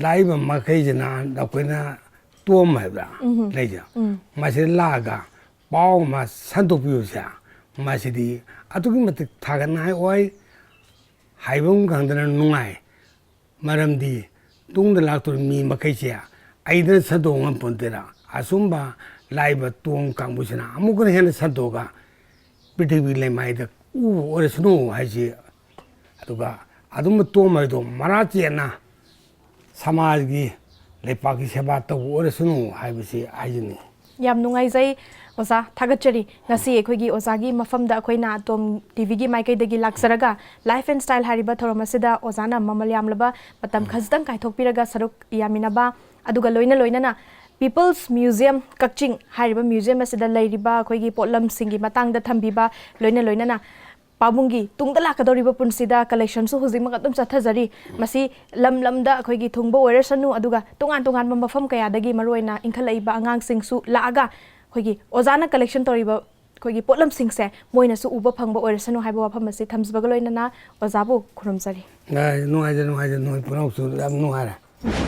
ꯂꯥꯛꯏꯕ ꯃꯈꯩꯁꯤꯅ ꯑꯩꯈꯣꯏꯅ ꯇꯣꯝ ꯍꯥꯏꯕ꯭ꯔꯥ ꯂꯩꯖ, ꯃꯁꯤꯗ ꯂꯥꯛꯑꯒ ꯄꯥꯎ ꯑꯃ ꯁꯟꯗꯣꯛꯄꯤꯕꯁꯦ, ꯃꯁꯤꯗꯤ ꯑꯗꯨꯛꯀꯤ ꯃꯇꯤꯛ ꯊꯥꯒꯠꯅꯤꯡꯉꯥꯏ ꯑꯣꯏ, ꯍꯥꯏꯐꯝ ꯈꯪꯗꯅ ꯅꯨꯡꯉꯥꯏ꯫ ꯃꯔꯝꯗꯤ ꯇꯨꯡꯗ ꯂꯥꯛꯇꯣꯔꯤꯕ ꯃꯤ ꯃꯈꯩꯁꯦ ꯑꯩꯗꯅ ꯁꯟꯗꯣꯛ ꯉꯝꯄꯣꯟꯇꯦꯗ꯫ ꯑꯁꯨꯝꯕ ꯂꯥꯛꯏꯕ ꯇꯣꯝ ꯀꯥꯡꯕꯨꯁꯤꯅ ꯑꯃꯨꯛꯀ ꯍꯦꯟꯅ ꯁꯟꯗꯣꯛꯑꯒ ꯄ꯭ꯔꯤꯊꯤꯕꯤ ꯂꯩꯃꯥꯏꯗ ꯎꯕ ꯑꯣꯏꯔꯁꯅꯨ ꯍꯥꯏꯁꯤ꯫ ꯑꯗꯨꯒ ꯑꯗꯨꯝꯕ ꯇꯣꯝ ꯍꯥꯏꯗꯣ ꯃꯔꯥ ꯆꯦꯠꯅ ꯁꯃꯥꯖꯒꯤ, ꯂꯩꯄꯥꯛꯀꯤ ꯁꯦꯕꯥ ꯇꯧꯕ ꯑꯣꯏꯔꯁꯅꯨ ꯍꯥꯏꯕꯁꯤ ꯍꯥꯏꯖꯅꯤꯡꯉꯤ꯫ ꯌꯥꯝ ꯅꯨꯡꯉꯥꯏꯖꯩ ꯑꯣꯖꯥ, ꯊꯥꯒꯠꯆꯔꯤ꯫ ꯉꯁꯤ ꯑꯩꯈꯣꯏꯒꯤ ꯑꯣꯖꯥꯒꯤ ꯃꯐꯝꯗ ꯑꯩꯈꯣꯏꯅ ꯇꯣꯝ ꯇꯤꯚꯤꯒꯤ ꯃꯥꯏꯀꯩꯗꯒꯤ ꯂꯥꯛꯆꯔꯒ Life and Style ꯍꯥꯏꯔꯤꯕ ꯊꯧꯔꯝ ꯑꯁꯤꯗ ꯑꯣꯖꯥꯅ ꯃꯃꯜ ꯌꯥꯝꯂꯕ ꯃꯇꯝ ꯈꯖꯤꯛꯇꯪ ꯀꯥꯏꯊꯣꯛꯄꯤꯔꯒ ꯁꯔꯨꯛ ꯌꯥꯃꯤꯟꯅꯕ, ꯑꯗꯨꯒ ꯂꯣꯏꯅ ꯂꯣꯏꯅꯅ People's Museum ꯀꯛꯆꯤꯡ ꯍꯥꯏꯔꯤꯕ museum ꯑꯁꯤꯗ ꯂꯩꯔꯤꯕ ꯑꯩꯈꯣꯏꯒꯤ ꯄꯣꯠꯂꯝꯁꯤꯡꯒꯤ ꯃꯇꯥꯡꯗ ꯊꯝꯕꯤꯕ, ꯂꯣꯏꯅ ꯂꯣꯏꯅꯅ ꯄꯥꯕꯨꯡꯒꯤ ꯇꯨꯡꯗ ꯂꯥꯛꯀꯗꯧꯔꯤꯕ ꯄꯨꯟꯁꯤꯗ collectionꯁꯨ ꯍꯧꯖꯤꯛꯃꯛ ꯑꯗꯨꯝ ꯆꯠꯊꯖꯔꯤ꯫ ꯃꯁꯤ ꯂꯝ ꯂꯝꯗ ꯑꯩꯈꯣꯏꯒꯤ ꯊꯨꯡꯕ ꯑꯣꯏꯔꯁꯅꯨ, ꯑꯗꯨꯒ ꯇꯣꯉꯥꯟ ꯇꯣꯉꯥꯟꯕ ꯃꯐꯝ ꯀꯌꯥꯗꯒꯤ ꯃꯔꯨꯑꯣꯏꯅ ꯏꯟꯈꯠꯂꯛꯏꯕ ꯑꯉꯥꯡꯁꯤꯡꯁꯨ ꯂꯥꯛꯑꯒ ꯑꯩꯈꯣꯏꯒꯤ ꯑꯣꯖꯥꯅ collection ꯇꯧꯔꯤꯕ ꯑꯩꯈꯣꯏꯒꯤ ꯄꯣꯠꯂꯝꯁꯤꯡꯁꯦ ꯃꯣꯏꯅꯁꯨ ꯎꯕ ꯐꯪꯕ ꯑꯣꯏꯔꯁꯅꯨ ꯍꯥꯏꯕ ꯋꯥꯐꯝ ꯑꯁꯤ ꯊꯝꯖꯕꯒ ꯂꯣꯏꯅꯅ ꯑꯣꯖꯥꯕꯨ ꯈꯨꯔꯨꯝꯖꯔꯤ꯫ ꯑꯦ, ꯅꯨꯡꯉꯥꯏꯖꯔꯦ, ꯅꯨꯡꯉꯥꯏꯖꯔꯦ, ꯅꯣꯏ ꯄꯨꯝꯅꯃꯛꯁꯨ ꯌꯥꯝ ꯅꯨꯡꯉꯥꯏꯔꯦ꯫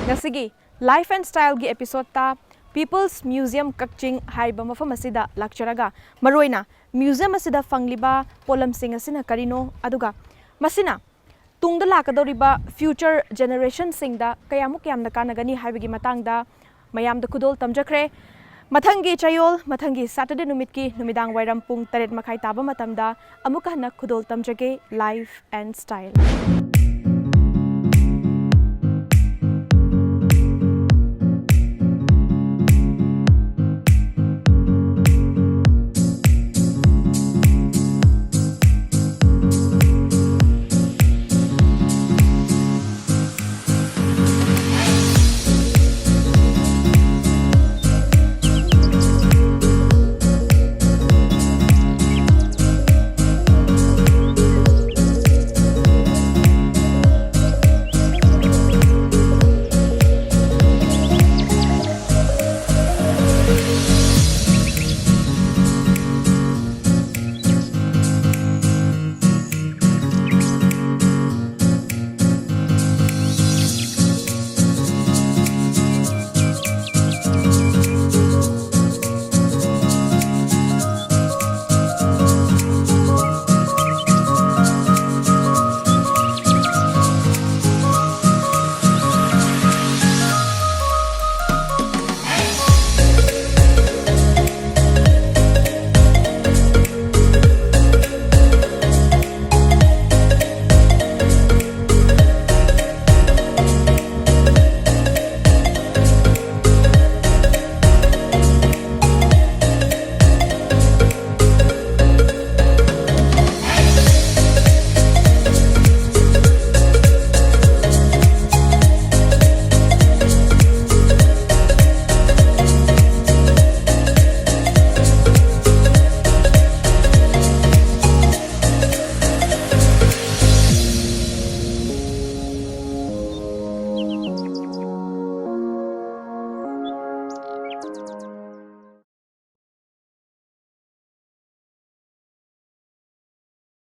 ꯉꯁꯤꯒꯤ Life and Styleꯒꯤ episodeꯇ People's Museum ꯀꯛꯆꯤꯡ ꯍꯥꯏꯔꯤꯕ ꯃꯐꯝ ꯑꯁꯤꯗ ꯂꯥꯛꯆꯔꯒ, ꯃꯔꯨꯑꯣꯏꯅ museum ꯑꯁꯤꯗ ꯐꯪꯂꯤꯕ ꯄꯣꯠꯂꯝꯁꯤꯡ ꯑꯁꯤꯅ ꯀꯔꯤꯅꯣ, ꯑꯗꯨꯒ ꯃꯁꯤꯅ ꯇꯨꯡꯗ ꯂꯥꯛꯀꯗꯧꯔꯤꯕ future generationꯁꯤꯡꯗ ꯀꯌꯥꯃꯨꯛ ꯌꯥꯝꯅ ꯀꯥꯟꯅꯒꯅꯤ ꯍꯥꯏꯕꯒꯤ ꯃꯇꯥꯡꯗ ꯃꯌꯥꯝꯗ ꯈꯨꯗꯣꯜ ꯇꯝꯖꯈ꯭ꯔꯦ꯫ ꯃꯊꯪꯒꯤ ꯆꯌꯣꯜ, ꯃꯊꯪꯒꯤ Saturday ꯅꯨꯃꯤꯠꯀꯤ ꯅꯨꯃꯤꯗꯥꯡ ꯋꯥꯏꯔꯝ ꯄꯨꯡ ꯇꯔꯦꯠ ꯃꯈꯥꯏ ꯇꯥꯕ ꯃꯇꯝꯗ ꯑꯃꯨꯛꯀ ꯍꯟꯅ ꯈꯨꯗꯣꯜ ꯇꯝꯖꯒꯦ꯫ Life and Style꯫